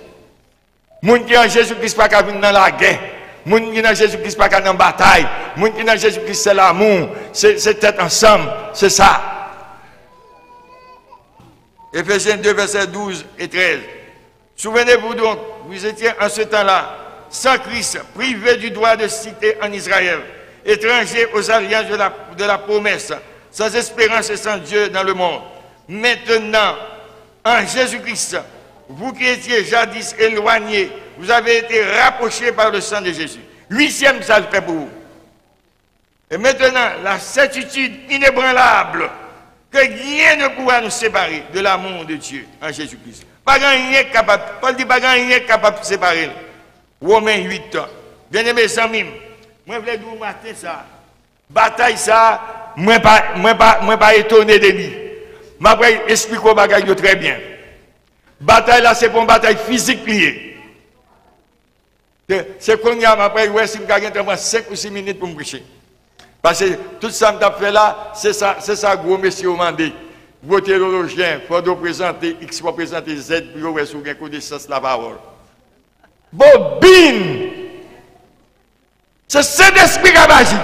Moun ki nan Jezi Kris pa ka vin nan lagè. Moun ki nan Jezi Kris pa ka nan batay. Moun ki nan Jezi Kris se lamou, se, se tèt ansanm, se sa. Éphésiens deux, versets douze et treize. Souvenez-vous donc, vous étiez en ce temps-là, sans Christ, privés du droit de cité en Israël, étrangers aux alliances de la, de la promesse, sans espérance et sans Dieu dans le monde. Maintenant, en Jésus-Christ, vous qui étiez jadis éloignés, vous avez été rapprochés par le sang de Jésus. Uityèm sa l fè pou ou. Et maintenant, la certitude inébranlable que rien ne pourra nous séparer de l'amour de Dieu en Jésus-Christ. Pa gen anyen k kapab, Pòl di pa gen anyen k kapab separe l. Women uit. Byeneme zanmi m, mwen vle di w maten sa, batay sa, mwen pa, mwen pa, mwen pa etone de li. M ap esplike w bagay yo trè byen. Batay la, se pa yon batay fizik li ye. Se, se kounye a m ap wè si m ka gentan pran senk ou sis minit pou m preche. Paske tout sa m t ap fè la, se sa, se sa gwo mesye yo mande. Gwo teyolojyen, fò w prezante X, fò w prezante Z pou yo wè si w gen konesans lapawòl. Bobin! Se Sentespri k ap aji.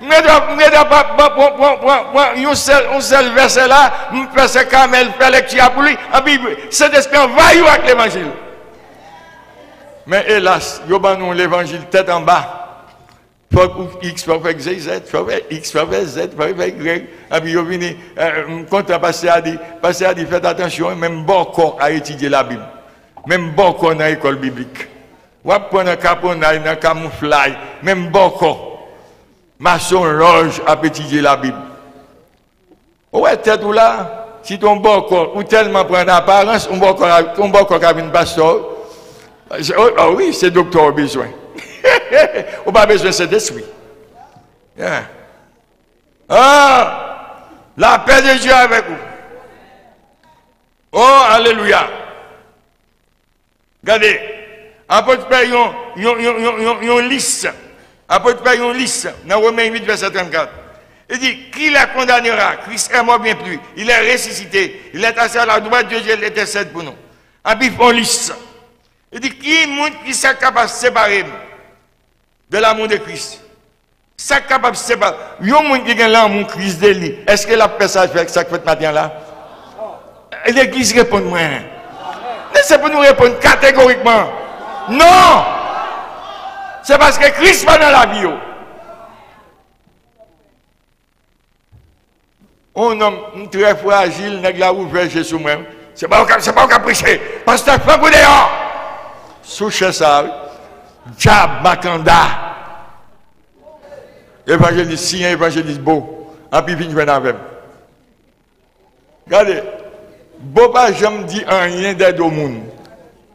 M ret ap, m ret ap, ap, ap, pran, pran, pran, pran yon sèl, yon sèl vèsè la, m fè sè Kamèl fè lèkti a pou li, anpi Sentespri anvayi w ak levanjil. Men elas, yo ban nou levanjil tèt anba. Fòk ou X, fòk fè Y Z, fòk fè X, fòk fè Z, fòk fè Y. Epi yo vini, eh, m kontan pastè a di, pastè a di, fèt atansyon, men m bòkò a etidye Labib. Men m bòkò nan ekòl biblik. W ap pran nan kaponnay, nan kamouflay, men m bòkò. Masonlòj ap etidye Labib. Ou wè tèt ou la, si te yon bòkò, ou tèlman pran aparans, yon bòkò, yon bòkò ka vin pastè w. Se, oh, oh wi, se doktè w bezwen. Ou pa bezwen Sentespri. Yeah. Ah, la paix de Dieu avec vous. Oh, alelouya. Gade, apot Pè yon, yon, yon, yon, yon, yon lis. Apot Pè yon lis nan Romen uit, vèsè trannkat. Li di, qui la condamnera? Christ est mort, bien plus. Il est ressuscité. Il est assis à la droite de Dieu, il intercède pour nous. Epi fè yon lis. Li di, ki moun ki sa k kapab separe m de l'amour de Christ? Sa k kapab separe yon moun ki gen lanmou Kris de li? Èske l ap fè sa, fè sa k fèt maten an la? Legliz, reponn mwen. Men se pou nou reponn kategorikman non. Se paske Kris pa nan lavi yo. On nonm, m trè frajil, nèg la ouvè je sou mwen. Se pa ou k ap, se pa ou k ap preche. Pastè, fè kou deyò. Sou chè sa, wi. Dyab, makanda. Evanjelis, siyen evanjelis Bo. Anpi vin jwenn avè m. Gade, Bo pa janm di anyen dèyè do moun.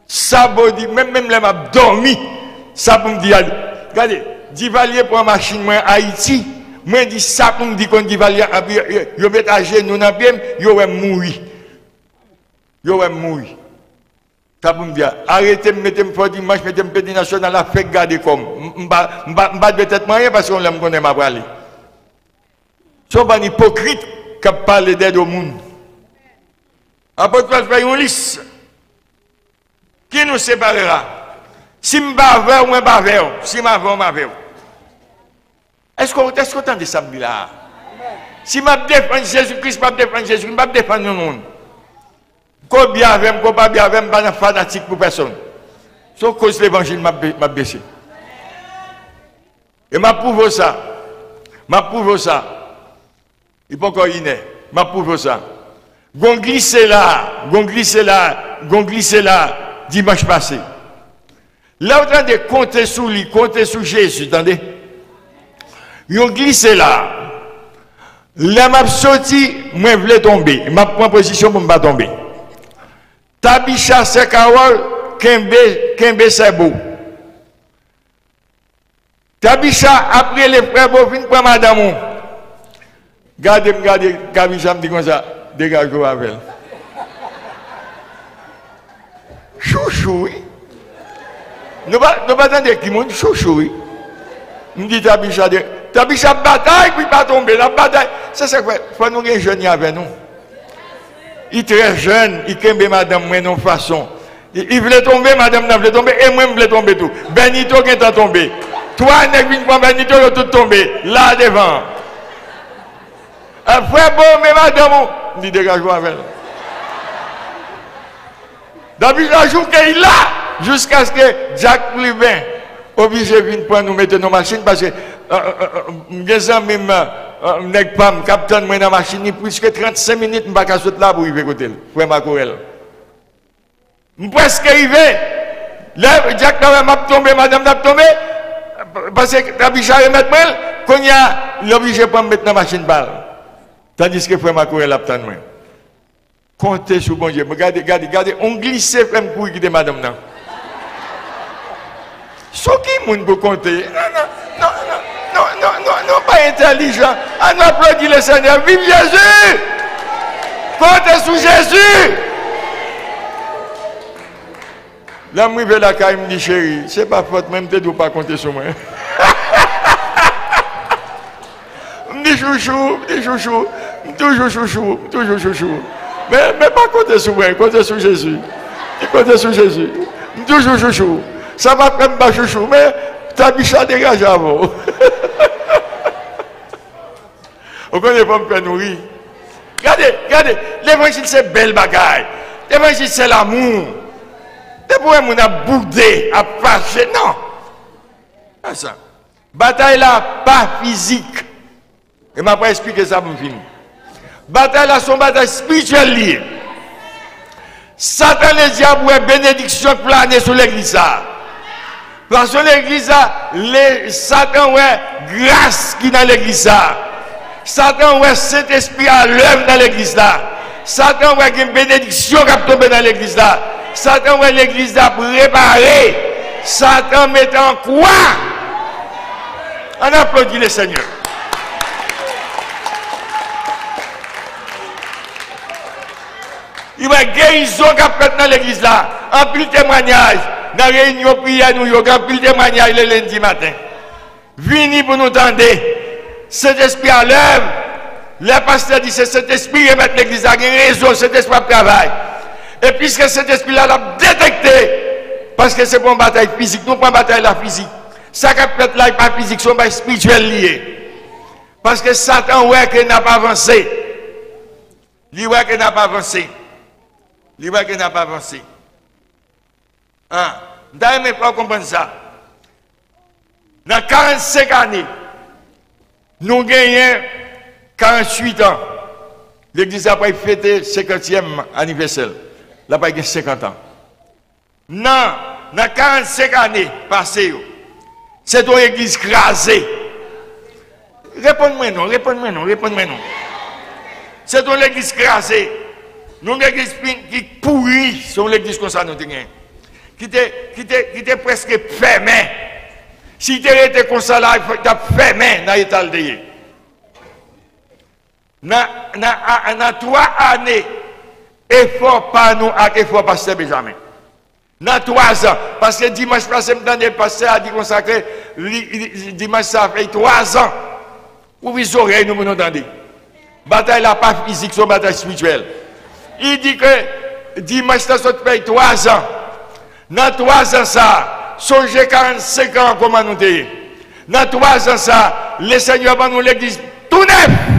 Sa Bo di, menm, menm lè m ap dòmi, sa pou m di a li. Gade, Divalye pran machin mwen Ayiti, mwen di sa pou m di kont Divalye, epi yo, yo, yo met ajenou nan pye m, yo wè m mouri. Yo wè m mouri. Sa pou m di a, arete m, mete m fò dimanch, mete m pedi nasyonal la, fèk gade kò m. M, m pa, m pa, m pa dwe tèt mwen anyen, paske yon lè m konnen m a prale. Se yon bann ipokrit k ap pale dèyè do moun. Apot Pòl fè yon lis. Qui nous séparera? Si m pa avè w, mwen pa avè w. Si m avè w, m avè w. Èske w, èske w tande sa m di la a? Si m ap defann Jezi Kris, m ap defann Jezi Kris, m p ap defann yon moun. Ko byen avè m, ko pa byen avè m, m pa nan fanatik pou pèsonn. Se yon koz levanjil m ap, m ap bese. E m ap pwouve w sa. M ap pwouve w sa. Li poko inè. M ap pwouve w sa. Gon glise la, gon glise la, gon glise la, dimanch pase. Lè w tande konte sou li, konte sou Jezi, tande. Yon glise la. Lè m ap soti, mwen vle tonbe. M ap pran pozisyon pou m pa tonbe. Tabicha, sè Kawòl, kenbe, kenbe sè Bo. Tabicha ap rele frè Bo vin pran madanm ou. Gade m gade Tabicha, m di konsa, degaje w avè l. Chouchou, wi. Nou pa, nou pa tande ki moun? Chouchou, wi. M di Tabicha de, Tabicha ap batay pou l pa tonbe, l ap batay. Se sa k fè, fò nou gen jèn yo avè nou. Li trè jèn, li kenbe madanm mwen nan yon fason. Li, li vle tonbe, madanm nan vle tonbe, e mwen m vle tonbe tou. Bènito gentan tonbe. Twa nèg vin pran Bènito, yo tout tonbe. La devan. E frè Bo, men madanm ou. M di, degaje w avè l. Depi lè jou ke li la, jiskaske Dyak Liben oblije vin pran nou, mete nou machin, paske, euh, euh, euh, m gen zanmi m, euh, nèg pa m, k ap tann mwen nan machin, li plis ke trannsenk minit, m pa ka sot la pou rive kote l, frè Makorèl. M prèske rive. Lè Dyak la wè m ap tonbe, madanm nan ap tonbe, paske Tabicha remèt mwen l, kounye a, li oblije pran m met nan machin pa l. Tandiske frè Makorèl ap tann mwen. Konte sou Bondye. Mwen gade, gade, gade, on glise fè m kouri kite madanm nan. Sou ki moun pou konte? Non, non, non, pa entèlijan. Ann aplodi Lesenyè. Viv Jezi! Konte sou Jezi! Lè m rive lakay, m di, cheri, se pa fòt mwen, m te di w pa konte sou mwen. M di, chouchou, m di, chouchou, m toujou chouchou, m toujou chouchou. Men, men pa konte sou mwen, konte sou Jezi. Di, konte sou Jezi. M toujou chouchou. Sa pa fè m pa chouchou, men Tabicha degaje avè w. Ou konnen fò m fè nou ri. Gade, gade, levanjil se bèl bagay. Levanjil se lanmou. Depi w wè moun ap boude, ap Achte, non. Sa. Batay la pa fizik. E m ap esplike sa pou m fini. Batay la se yon batay espirityèl li ye. Satan le dyab wè benediksyon k plane sou legliz sa a. Paske legliz la, le, Satan wè gras ki nan legliz sa a. Satan wè Sentespri a lèv nan legliz la. Satan wè gen benediksyon k ap tonbe nan legliz la. Satan wè legliz la ap repare. Satan mete an kwa. Ann aplodi Lesenyè. Li wè gerizon k ap fèt nan legliz la. Anpil temwanyaj. Nan reyinyon priyè nou yo, gen anpil temwanyaj le lendi maten. Vini pou nou tande. Sentespri a lèv. Lè pastè di se Sentespri remèt legliz la, gen rezon, Sentespri ap travay. E piske Sentespri la, l ap detekte. Paske se pa yon batay fizik, nou pran batay la fizik. Sa k ap fèt la, e pa fizik, se yon bagay espirityèl li ye. Paske Satan wè ke n ap avanse. Li wè ke n ap avanse. Li wè ke n ap avanse. An, m ta renmen fè w konprann sa. Nan karannsenk ane, nou genyen karanntuit an. Legliz la pral fete senkantyèm anivèsè l. L ap pral gen senkant an. Nan, nan karannsenk ane pase yo, se te yon legliz kraze. Reponn mwen non, reponn mwen non, reponn mwen non. Se te yon legliz kraze. Yon legliz ki, ki pouri, se yon legliz konsa nou te gen. Ki te, ki te, ki te prèske fèmen. Si te rete konsa la, li t ap fèmen nan eta l te ye. Nan, nan, a, nan twa ane efò pa nou ak efò pastè Benjamin. Nan twa zan. Paske dimanch pase, m tande pastè a di konsa ke li, li, dimanch sa fè twa zan. Ouvri zòrèy nou pou nou tande. Batay la pa fizik, se yon batay espirityèl. Li di ke dimanch la sot fè twa zan. Nan twa zan sa, sonje karannsenk an kòman nou te ye. Nan twa zan sa, Lesenyè ban nou legliz tou nèf.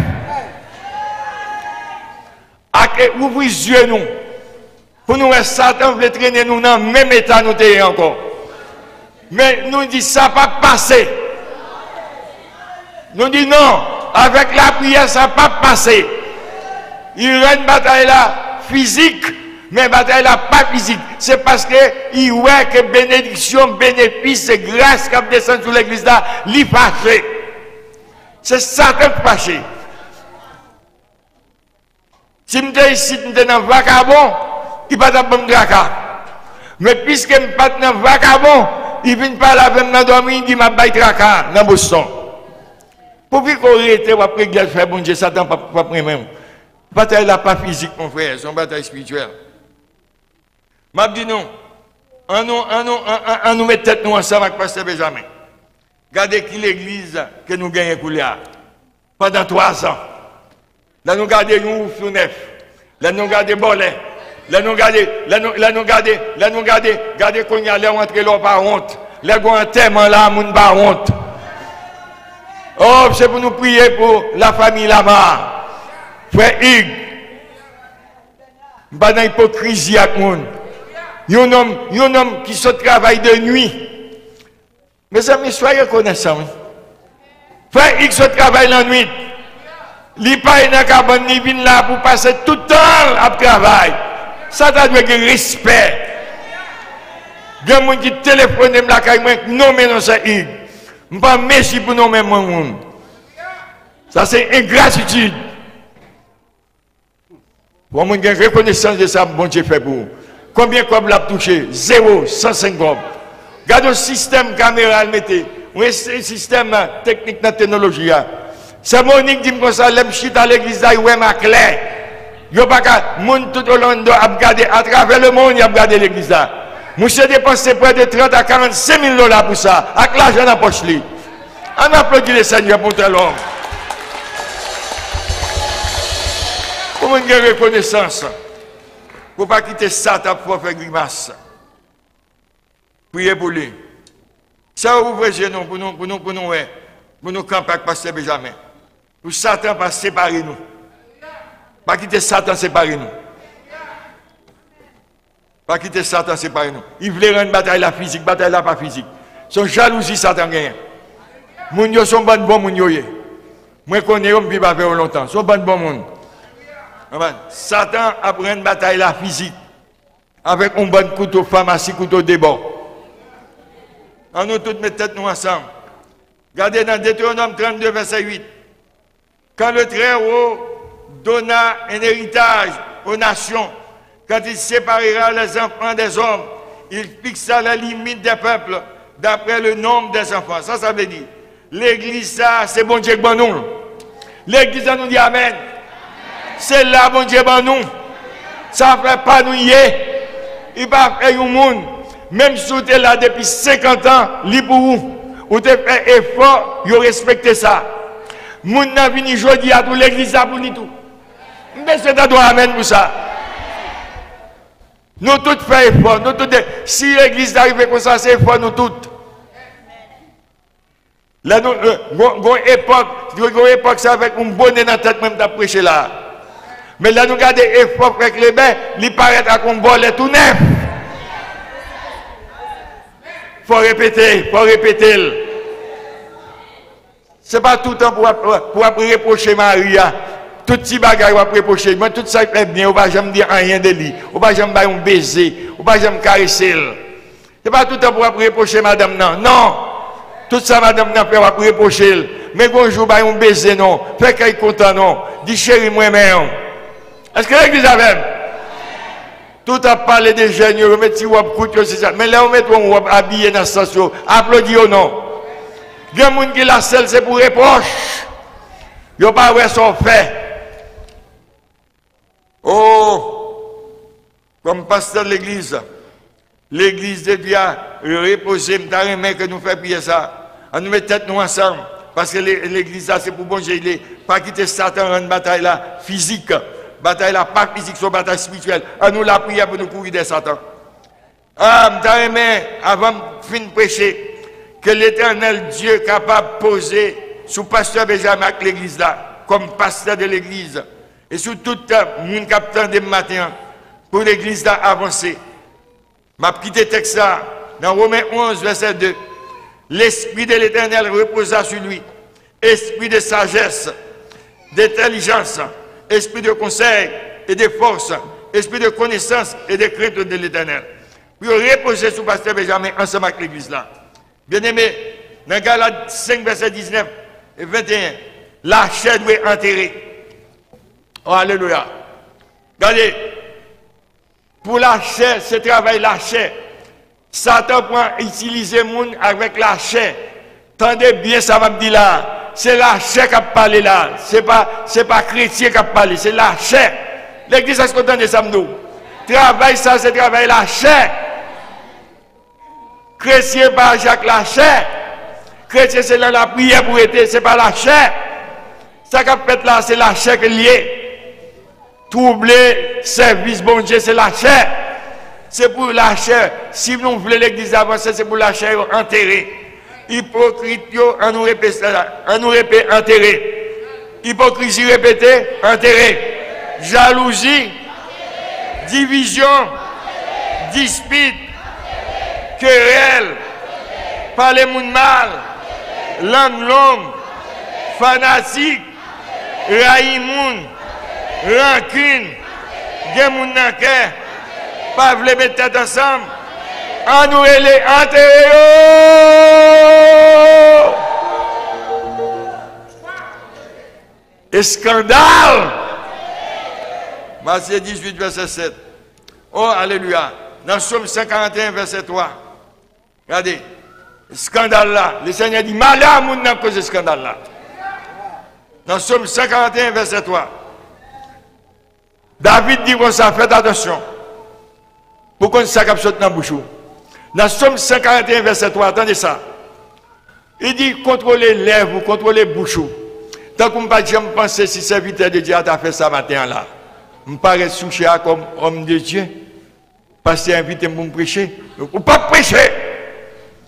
Ak ouvri zye nou, pou nou wè Satan vle trennen nou nan menm eta nou te ye ankò. Men nou di sa p ap pase. Nou di non, avèk lapriyè sa p ap pase. Li rann batay la fizik, men batay la pa fizik. Se paske li wè ke benediksyon, benefis e gras k ap desann sou legliz la, li fache. Se Satan k fache. Si m te isit, m te nan vakabon, li pa t ap ban m traka. Men piske m pa t nan vakabon, li vin pale avè m nan dòmi, li di m ap bay traka nan Boston. Pou piko w rete, w ap regle fè Bondye, Satan p ap, p ap renmen w. Batay la pa fizik, mon frè, se yon batay espirityèl. M ap di nou, ann nou, ann nou, ann, ann, ann nou met tèt nou ansanm ak pastè Benjamin. Gade ki legliz ke nou genyen koulye a. Pandan twa zan. Lè nou gade yon wouf tou nèf. Lè nou gade bòlè. Lè nou gade, lè nou, lè nou gade, lè nou gade, gade kounye a, lè w antre la w pa wont. Lè gen antèman la, moun pa wont. Oh, se pou nou priye pou lafanmi Lamar. Frè Hugues, m pa nan ipokrizi ak moun. Yon nonm, yon nonm ki sot travay de nwi. Mezanmi, swa rekonesan, wi. Frè Hugues sot travay lannwit. Li pare nan kabann, li vin la pou pase tout tan l ap travay. Sa ta dwe gen respè. Gen moun ki telefone m lakay mwen, nonmen non sè Hugues. M pa an mezi pou nonmen mwen moun. Sa se engratitid. Pou yon moun gen rekonesans de sa Bondye fè pou ou. Konbyen kòb l ap touche? Zewo, san senk kòb. Gade yon sistèm kamera l mete, yon sistèm nan, teknik nan teknoloji a. Sè Monik di m konsa, lè m chita legliz la, yo wè m aklè. Yo pa ka, moun tout Orlando ap gade, atravè lemonn, y ap gade legliz la. Misye depanse prè de trant a karannsenk mil dola pou sa, ak lajan nan pòch li. Ann aplodi Lesenyè pou tèl òm. Pou moun gen rekonesans. Pou pa kite Satan fè w fè grimas. Priye pou li. Sè, ouvri zye nou pou nou, pou nou, pou nou wè. Pou nou kanpe ak pastè Benjamin. Pou Satan pa separe nou. Pa kite Satan separe nou. Pa kite Satan separe nou. Li vle rann batay la fizik, batay la pa fizik. Se yon jalouzi Satan genyen. Moun yo se yon bann bon moun yo ye. Mwen konnen yo, m viv avè yo lontan. Se yon bann bon moun. Konprann? Satan ap rann batay la fizik. Avèk yon bann kouto famasi, kouto de bò. An nou tout met tèt nou ansanm. Gade nan Detewonòm trannde, vèsè uit. Quand le Très-Haut donna un héritage aux nations, quand il séparera les enfants des hommes, il fixa les limites des peuples d'après le nombre des enfants. Sa, sa vle di, legliz sa, se Bondye k ban nou l. Legliz la, nou di amèn. Se la Bondye ban nou. Sa fè pa nou ye. Li pa fè yon moun. Menm si w te la depi senkant an, li pou ou. Ou te fè efò, yo respekte sa. Moun nan vini jodi a tou, legliz la pou li tou. M bezwen tande yon amèn pou sa. Nou tout fè efò, nou tout de, si legliz la rive konsa, se efò nou tout. Lè nou, euh, gon, gon epòk, gon epòk se avèk yon bone nan tèt mwen m t ap preche la. Men lè nou gade efò frè Kleber, li parèt ak yon bòlè tou nèf. Fò repete, fò repete l. Se pa toutan pou w ap, pou w ap repwoche mari a. Tout ti bagay w ap repwoche. Mwen, tout sa l fè byen, ou pa janm di anyen de li. Ou pa janm bay yon beze. Ou pa janm karese l. Se pa toutan pou w ap repwoche madanm nan. Non! Tout sa madanm nan fè, w ap repwoche l. Men gon jou, bay yon beze non. Fè kè l kontan non. Di, cheri, m renmen w. Èske legliz avè m? Tout ap pale de jèn yo, yo met ti wòb kout yo, se sa. Men lè yo met yon wòb abiye nan sans yo, aplodi yo non. Gen moun ki la sèl se pou repwòch. Yo pa wè sa w fè. Oh! Kòm pastè legliz, legliz de Dye a repoze, m ta renmen ke nou fè priyè sa. An nou met tèt nou ansanm, paske le-, legliz la se pou Bondye li ye. Pa kite Satan rann batay la fizik. Batay la pa fizik, se yon batay espirityèl. An nou lapriyè pou nou kouri dèyè Satan. Ah, m ta renmen, avan m fin preche, ke Letènèl Dye kapab poze sou pastè Benjamin ak legliz la, kòm pastè de legliz, e sou tout, euh, moun k ap tande m maten an, pou legliz la avanse. M ap kite tèks la nan Women onz, vèsè de. L'Esprit de l'Éternel reposa sur lui, esprit de sagesse, d'intelligence, esprit de conseil et de force, esprit de connaissance et de crainte de l'Éternel. Pou yo repoze sou pastè Benjamin ansanm ak legliz la. Byeneme, nan Galat senk, vèsè diznèf e venteyen, lachè dwe antere. Oh, alelouya. Gade, pou lachè, se travay lachè. Satan pran, itilize moun avèk lachè. Tande byen sa m ap di la. Se lachè k ap pale la. Se pa, se pa kretyen k ap pale. Se lachè. Legliz, èske w tande sa m di w? Travay sa, se travay lachè. Kretyen pa aji ak lachè. Kretyen se nan lapriyè pou rete, se pa lachè. Sa k ap fèt la, se lachè ke l ye. Twouble sèvis Bondye, se lachè. Se pou lachè. Si nou vle legliz la avanse, se pou lachè yo antere. Ipokrit yo, an nou repe sa, an nou repe antere. Ipokrizi repete, antere. Jalouzi, divizyon, dispit, kerèl, pale moun mal, lang long, fanatik, rayi moun, rankin, gen moun nan kè, pa vle met tèt ansanm. An nou rele antere yo! Eskandal! Matye dizuit, vèsè sèt. Oh, alelouya! Nan Sòm san karanteyen, vèsè twa. Gade, eskandal la. Lesenyè di, malè a moun nan k koz eskandal la. Nan Sòm san karanteyen, vèsè twa. David di konsa, fèt atansyon pou konn sa k ap sot nan bouch ou. Nan Sòm san karanteyen, vèsè twa, tande sa. Li di, kontwole lèv ou, kontwole bouch ou. Tankou m pa t janm panse si sèvitè de Dye a ta fè sa maten an la. M parèt sou chè a kòm òm de Dye. Pastè a envite m pou m preche. Ou p ap preche!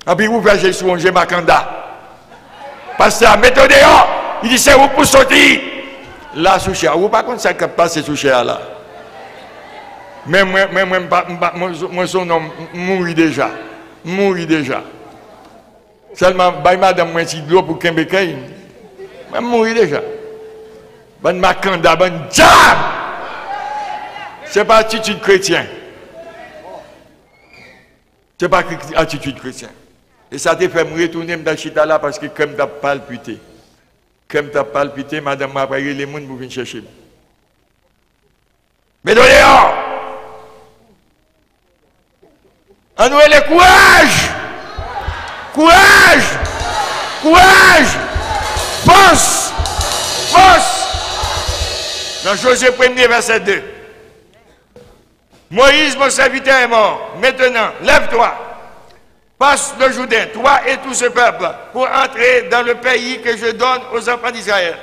Anpi ouvè je sou yon je makanda. Pastè a mete w deyò. Li di, se ou k pou soti la sou chè a. Ou pa konn sa k ap pase sou chè a la. Men mwen, mwen, mwen, m pa, m pa, mwen, mwen se yon nonm, m mouri deja. M mouri deja. Sèlman, bay madanm mwen ti dlo pou kenbe kè l. Mwen, m mouri deja. Bann makanda, bann dyab! Se pa atitid kretyen. Se pa kri-, atitid kretyen. E sa te fè m retounen, m t al chita la paske kè m t ap palpite. Kè m t ap palpite, madanm mwen ap rele moun pou vin chèche m. Mete w deyò! Ann rele kouraj! Kouraj! Kouraj! Fòs! Fòs! Nan Jozye premye vèsè de. Moïse, mon serviteur, est mort. Maintenant, lève-toi, passe le Jourdain, toi et tout ce peuple, pour entrer dans le pays que je donne aux enfants d'Israël.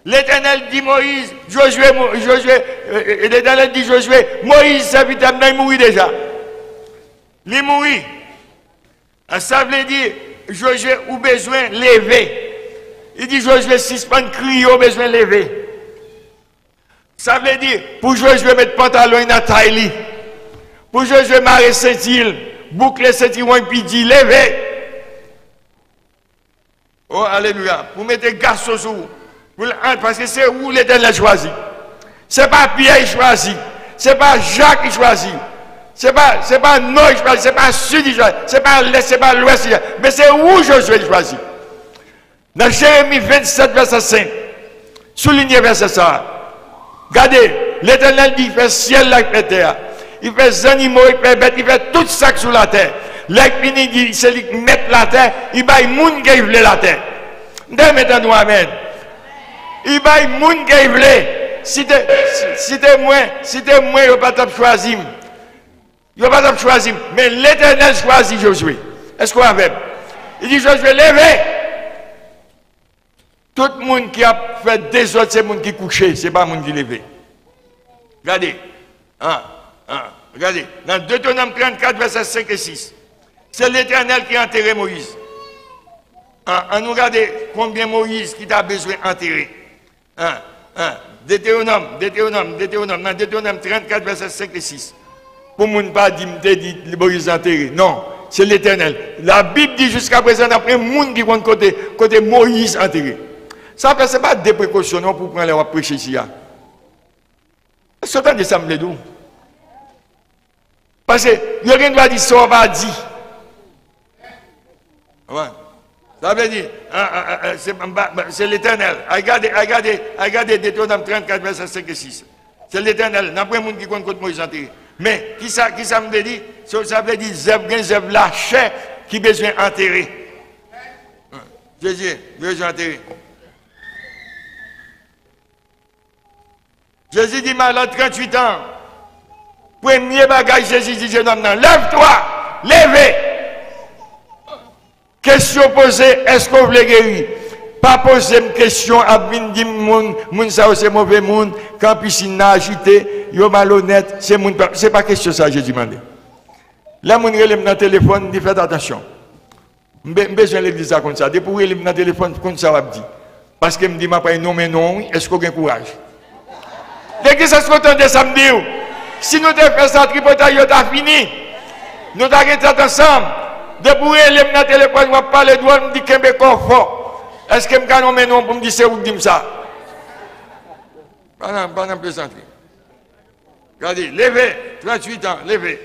L'Éternel dit Moïse, Josué, Mo- Josué, euh, euh, l'Éternel dit Josué, Moïse, serviteur m nan, li mouri deja. Li mouri. Ah, sa vle di, Josué, ou bezwen leve. Li di Josué, sispann kriye, ou bezwen leve. Sa vle di, pou Josué met pantalon nan tay li. Pou Josué mare senti l, boukle sentiwon epi di, leve. Oh, alelouya. Pou mete gason sou ou. Pou l an-, paske se ou Letènèl chwazi. Se pa Pyè li chwazi. Se pa Jak li chwazi. Se pa, se pa nò li chwazi. Se pa sid li chwazi. Se pa lès, se pa lwès li chwazi. Men se ou Josué li chwazi. Nan Jeremi vennsèt, vèsè senk, soulinye vèsè sa a. Gade, Letènèl di, li fè syèl la, li fè tè a. Li fè zannimo, li fè bèt, li fè tout sa k sou latè. Lè l fini, li di, se li k mèt latè, li bay moun ke l vle latè. M ta renmen tande yon amèn. Li bay moun ke l vle. Si te, si, si te mwen, si te mwen, yo pa t ap chwazi m. Yo pa t ap chwazi m, men Letènèl chwazi Josué. Èske w avè m? Li di Josué, leve! Tout moun ki ap fè dezòd, se moun ki kouche, se pa moun ki leve. Gade, an, an, gade, nan Detewonòm trannkat, vèsè senk e sis, se Letènèl ki antere Moyiz. An, ann nou gade konbyen Moyiz ki ta bezwen antere. An, an, Detewonòm, Detewonòm, Detewonòm, nan Detewonòm trannkat, vèsè senk e sis. Pou moun pa di, m te di Moyiz antere. Non, se Letènèl. Labib di, jiskaprezan, n ap gen moun ki konn kote, kote Moyiz antere. Sa fè, se pa de prekosyon non pou w pran lè w ap preche isi a. Èske w tande sa m vle di w? Paske yo gen dwa di sa w pa di. Konprann? Sa vle di, an, an, an, an, se, m pa, m, se Letènèl. Ay gade, ay gade, ay gade Detewonòm trannkat, vèsè senk e sis. Se Letènèl. N ap gen moun ki konn kot Moyiz antere. Men, kisa, kisa m vle di? Sa, sa vle di zèv, gen zèv lachè ki bezwen antere. Jezi, bezwen antere. Jezi di malad tranntuit an. Premye bagay Jezi di jenòm nan, lève-toi, leve. Kesyon poze, èske w vle geri? Pa poze m kesyon ap vin di m moun, moun sa yo se move moun, kan pisin nan ajite, yo malonèt, se moun pa, se pa kesyon sa Jezi mande. Lè moun rele m nan telefòn, m di fèt atansyon. M be-, m bezwen legliz la konn sa. Depi w rele m nan telefòn, konn sa w ap di. Paske m di m ap al nonmen non w, wi. Èske w gen kouraj? Legliz, èske w tande sa m di w? Si nou te fè sa, tripotay yo ta fini. Nou ta gen tèt ansanm. Depi w rele m nan telefòn, w ap pale dwòl, m di kenbe kò w fò. Èske m ka nonmen non w pou m di se ou k di m sa? Pa nan, pa nan plezantri. Gade, leve, tranntuit an, leve.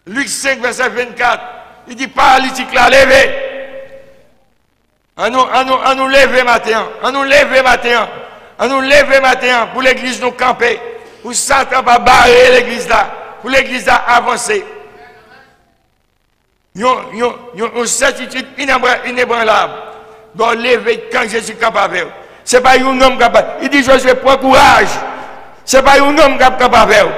Lik senk, vèsè vennkat, li di, paralitik la, leve! Ann nou, ann nou, ann nou leve maten an. Ann nou leve maten an. Ann nou leve maten an pou legliz nou kanpe. Pou Satan pa bare legliz la. Pou legliz la avanse. Yon, yon, yon, yon sètitid inebra-, inebranlab. Bon, leve kan Jezi kanpe avè w. Se pa yon nonm k ap, li di Jozye, pran kouraj. Se pa yon nonm k ap kanpe avè w.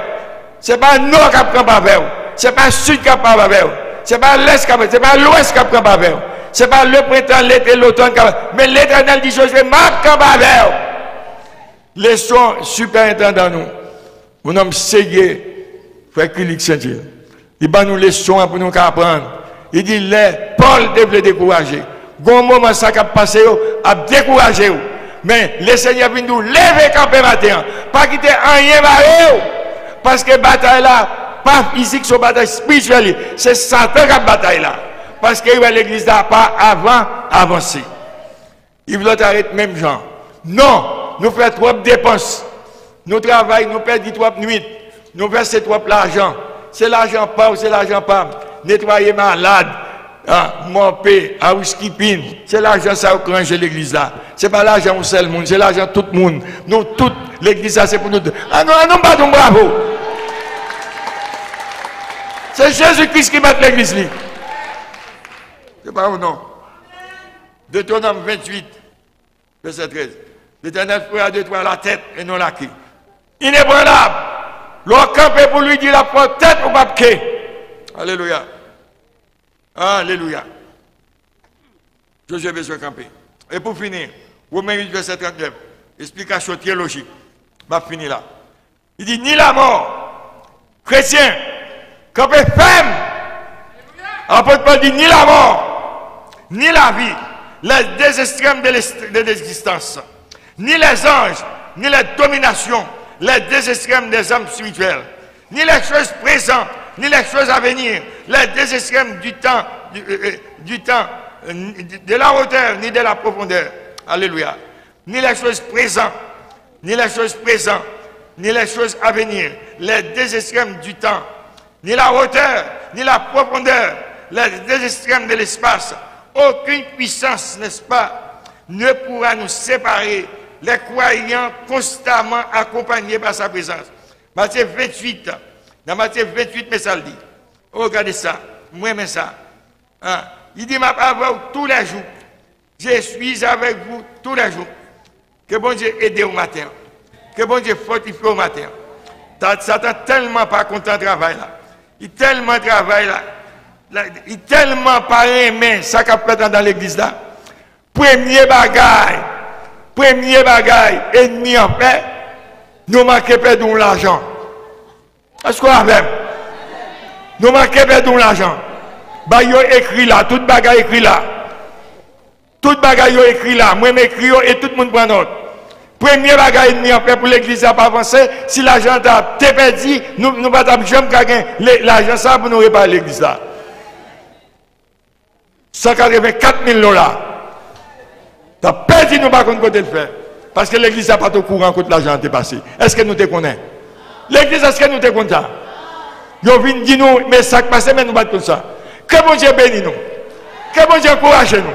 Se pa nò k ap kanpe avè w. Se pa sid k ap kanpe avè w. Se pa lès k ap, se pa lwès k ap kanpe avè w. Se pa leprentan, lete, lotòn k ap, men Letènèl di Jozye, m ap kanpe avè w. Leson sipèentandan nou, yon nonm serye, frè Kilik Sentye. Li ban nou leson an pou nou ka aprann. Li di, lè Pòl te vle dekouraje, gon moman sa k ap pase yo ap dekouraje w. Men, Lesenyè vin di w, leve kanpe maten an. Pa kite anyen bare w. Paske batay la pa fizik, se yon batay espirityèl li. Se Satan k ap batay la. Paske li wè legliz la pa avan avanse. Yves Lota ret menm jan. Non, nou fè twòp depans. Nou travay, nou pèdi twòp nwit. Nou vèse twòp lajan. Se lajan pa w, se lajan pa m. Netwaye malad, ah, mòpe, housekeeping. Se lajan sa yo k ranje legliz la. Se pa lajan yon sèl moun, se lajan tout moun. Nou tout, legliz la se pou nou tout. An nou, an nou bat yon bravo. Se Jezi Kris ki bat legliz li. Se pa ou non. Detewonòm venntuit, vèsè trèz. L'Éternel fera de toi la tête et non la queue. Inébranlable. Lè w kanpe pou li, di l ap fè w tèt, ou p ap ke. Alelouya. Alelouya. Jozye bezwen kanpe. E pou fini, Women uit, vèsè trannèf. Esplikasyon teyolojik. M ap fini la. Li di, ni lamò, kretyen, kanpe fèm. Apot Pòl di, ni lamò, ni lavi, les deux extrêmes de l'ex-, de l'existence, ni les anges, ni les dominations, les deux extrêmes des hommes spirituels, ni les choses présentes, ni les choses à venir, les deux extrêmes du temps, du, euh, euh, du temps, euh, de la hauteur, ni de la profondeur. Alléluia. Ni les choses présentes, ni les choses présentes, ni les choses à venir, les deux extrêmes du temps, ni la hauteur, ni la profondeur, les deux extrêmes de l'espace. Aucune puissance, n'est-ce pas, ne pourra nous séparer, les croyants constamment accompagnés par sa présence. Matye venntuit, nan Matye venntuit, men sa l di. Oh, gade sa, mwen renmen sa. Ah, li di, m ap avè w tou lè jou. Je suis avec vous tous les jours. Ke Bondye ede w maten an. Ke Bondye fòtifye w maten an. Ta-, Satan tèlman pa kontan travay la. Li tèlman travay la. La, li tèlman pa renmen sa k ap fèt anndan legliz la. Premye bagay, premye bagay ènmi an fè, nou manke pèdi yon lajan. Èske w avè m? Nou manke pèdi yon lajan. Bay yo ekri la, tout bagay ekri la. Tout bagay yo ekri la, mwen m ekri yo e tout moun pran nòt. Premye bagay ènmi an fè pou legliz la pa vanse, si lajan an ta te pèdi, nou, nou pa t ap janm ka gen le-, lajan sa pou nou repare legliz la. San katrevenkat mil dola. T ap pèdi, nou pa konn kote l fè. Paske legliz la pa t okouran kot lajan an te pase. Èske nou te konnen? Legliz, èske nou te konn sa? Yo vin di nou, men sa k pase, men nou pa t konn sa. Ke Bondye beni nou. Ke Bondye ankouraje nou.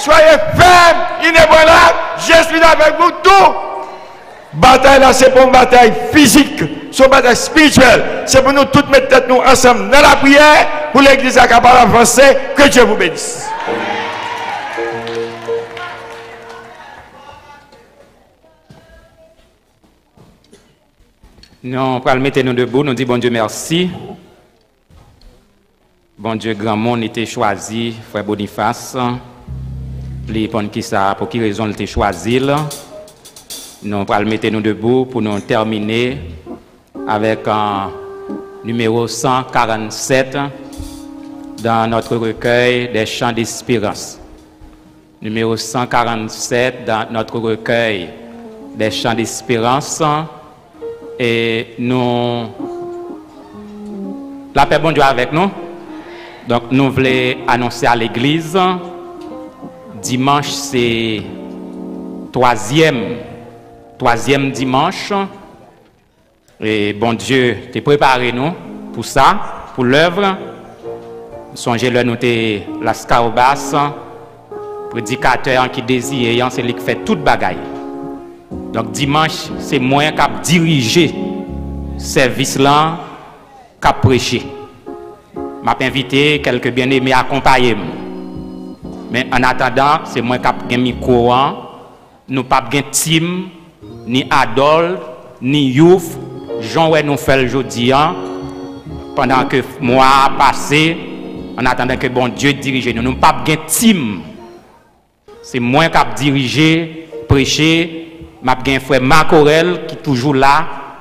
Soyez fermes, inébranlables, je suis avec vous tous. Batay la, se pa yon batay fizik, se yon batay espirityèl. Se pou nou tout met tèt nou ansanm nan lapriyè, pou legliz la kapab avanse. Que Dieu vous bénisse. Nou pral mete nou debou, nou di Bondye mèsi. Bondye granmoun, li te chwazi frè Bonifas. Li konn kisa, pou ki rezon li te chwazi l. Nou pral mete nou debou pou nou tèmine avèk, euh, nimewo san karannsèt dans notre recueil des chants d'espérance. Numéro cent quarante-sept dans notre recueil des chants d'espérance. E nou, lapè Bondye avèk nou. Donk, nou vle anonse a legliz, dimanch se twazyèm, twazyèm dimanch. E Bondye te prepare nou pou sa, pou lèv. M sonje lè nou te Laskawobas, predikatè an ki deziye an, se li k fè tout bagay. Donk, dimanch, se mwen k ap dirije sèvis lan, k ap preche. M ap envite kèlke byeneme akonpaye m. Men, annatandan, se mwen k ap gen mikwo an. Nou p ap gen tim, ni adult, ni youth, jan w wè nou fè l jodi a, pandan ke mwa a pase, annatandan ke Bondye dirije nou. Nou p ap gen tim. Se mwen k ap dirije, preche, m ap gen frè Marc Aurel ki toujou la,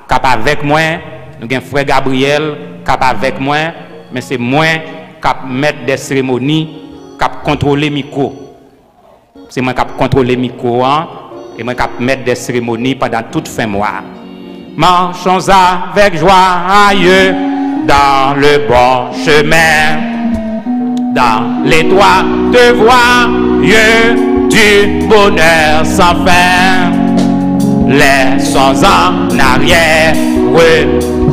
k ap avèk mwen, nou gen frè Gabriel k ap avèk mwen, men se mwen k ap mèt dè seremoni, k ap kontwole mikwo. Se mwen k ap kontwole mikwo an e mwen k ap mèt dè seremoni pandan tout fen mwa a. Marchons avec joie, aïeux, dans le bon chemin, dans l'étroite voie du bonheur sans fin. Laissons en arrière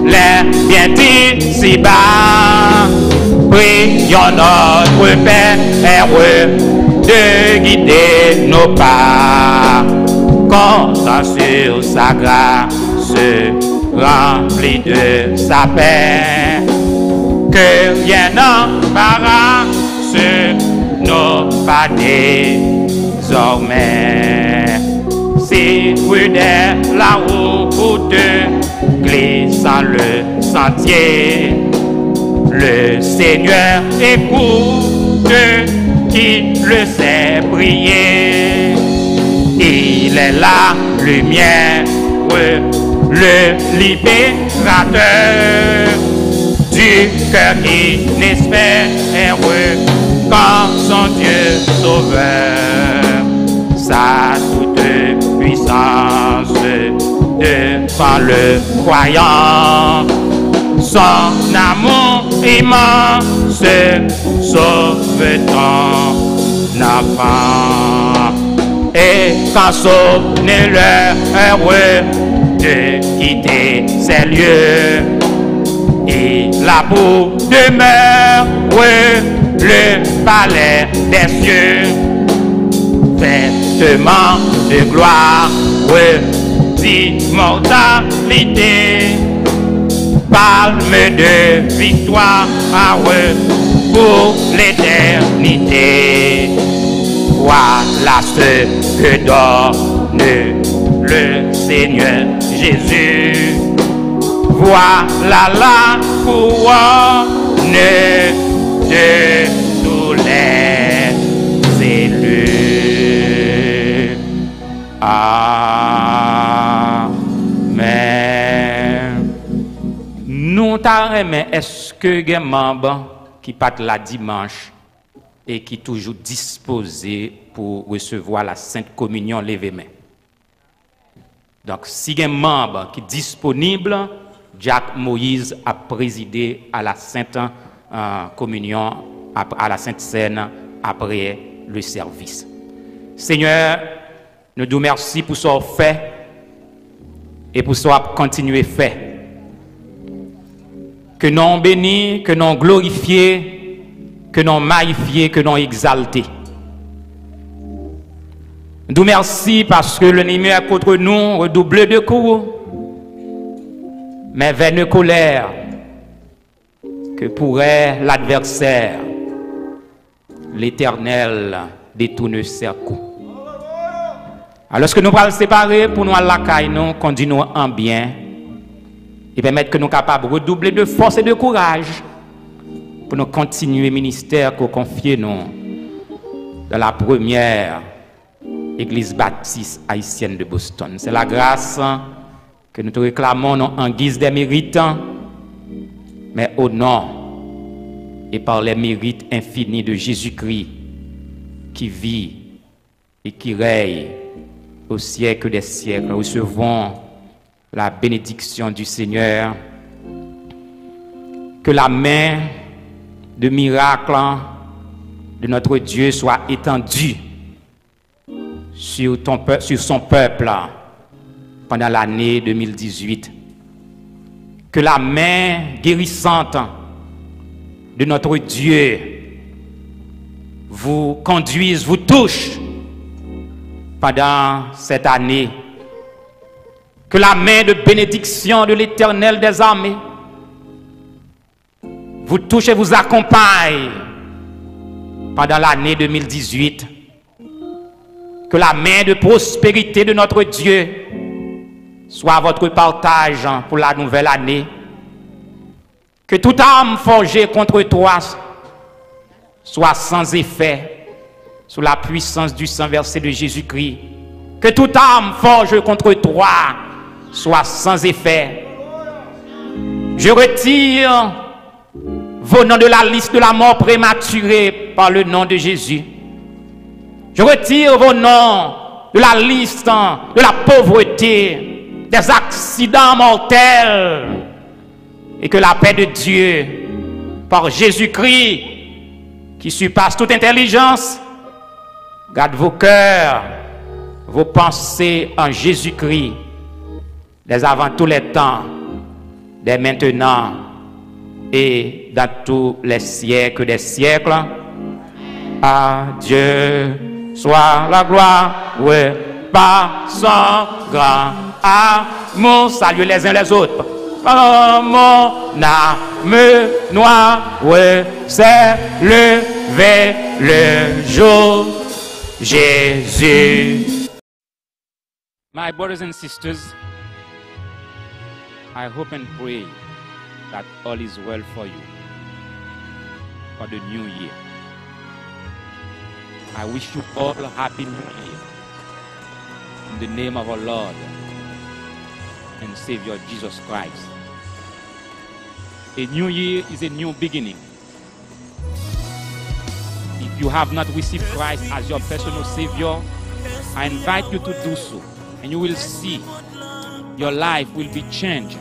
les biens d'ici-bas. Prions notre Père de guider nos pas. Comptons sur sa grâce remplie de sa paix. Que rien n'embarrasse nos pas désormais. Si prudent la route, glissant le sentier, le Seigneur écoute qui le sait prier. Il est la lumière, le libérateur du cœur qui n'espère qu'en son Dieu sauveur. Sa toute puissance devant le croyant. Son amour immense sauve ton enfant. Et quand sonne l'heure de quitter ces lieux, il a pour demeure le palais des cieux. Vêtements de gloire d'immortalité, palme de victoire pour l'éternité. Voilà ce que donne le Seigneur Jésus. Voilà la couronne de tous les élus. Amen. Nou ta renmen, èske gen manm ki pa t la dimanch e ki toujou dispoze pou resevwa la Sent Kominyon, leve men. Donk, si gen manm ki disponib, Dyak Moyiz ap prezide a la Sent, euh, Kominyon, ap, a la Sent Sèn, apre le sèvis. Senyè, nou di w mèsi pou sa w fè e pou sa w ap kontinye fè. Ke non w beni, ke non w glorifye, ke non w mayifye, ke non w egzalte. Nou di w mèsi paske l'ennemi est contre nous, redouble de coups, mais vaine colère que pourrait l'adversaire. L'Éternel détourne ses coups. Alòske nou pral separe pou nou al lakay nou, kondi nou an byen e pèmèt ke nou kapab redouble de fòs e de kouraj pou nou kontinye ministè ke w konfye nou dans la première Église Baptiste Haïtienne de Boston. C'est la grâce que nous te réclamons non en guise des mérites, mais au nom et par les mérites infinis de Jésus-Christ qui vit et qui règne au siècle des siècles. Recevons la bénédiction du Seigneur. Que la main de miracle de notre Dieu soit étendue sur ton peuple, sur son peuple pendant l'année deux mille dix-huit. Que la main guérissante de notre Dieu vous conduise, vous touche pendant cette année. Que la main de bénédiction de l'Éternel des armées vous touche et vous accompagne pendant l'année deux mille dix-huit. Que la main de prospérité de notre Dieu soit votre partage pour la nouvelle année. Que toute arme forgée contre toi soit sans effet sous la puissance du sang versé de Jésus-Christ. Que toute arme forgée contre toi soit sans effet. Je retire vos noms de la liste de la mort prématurée par le nom de Jésus. Je retire vos noms de la liste de la pauvreté. des accidents mortels et que la paix de Dieu, par Jésus-Christ, qui surpasse toute intelligence, garde vos cœurs, vos pensées en Jésus-Christ, dès avant tous les temps, dès maintenant et dans tous les siècles des siècles. À Dieu soit la gloire par son grand amour. Saluez les uns les autres. Oh, mon âme noire s'est levée le jour. Jésus. My brothers and sisters, I hope and pray that all is well for you for the new year. I wish you all a happy new year in the name of our Lord and Savior Jesus Christ. A new year is a new beginning. If you have not received Christ as your personal Savior, I invite you to do so, and you will see your life will be changed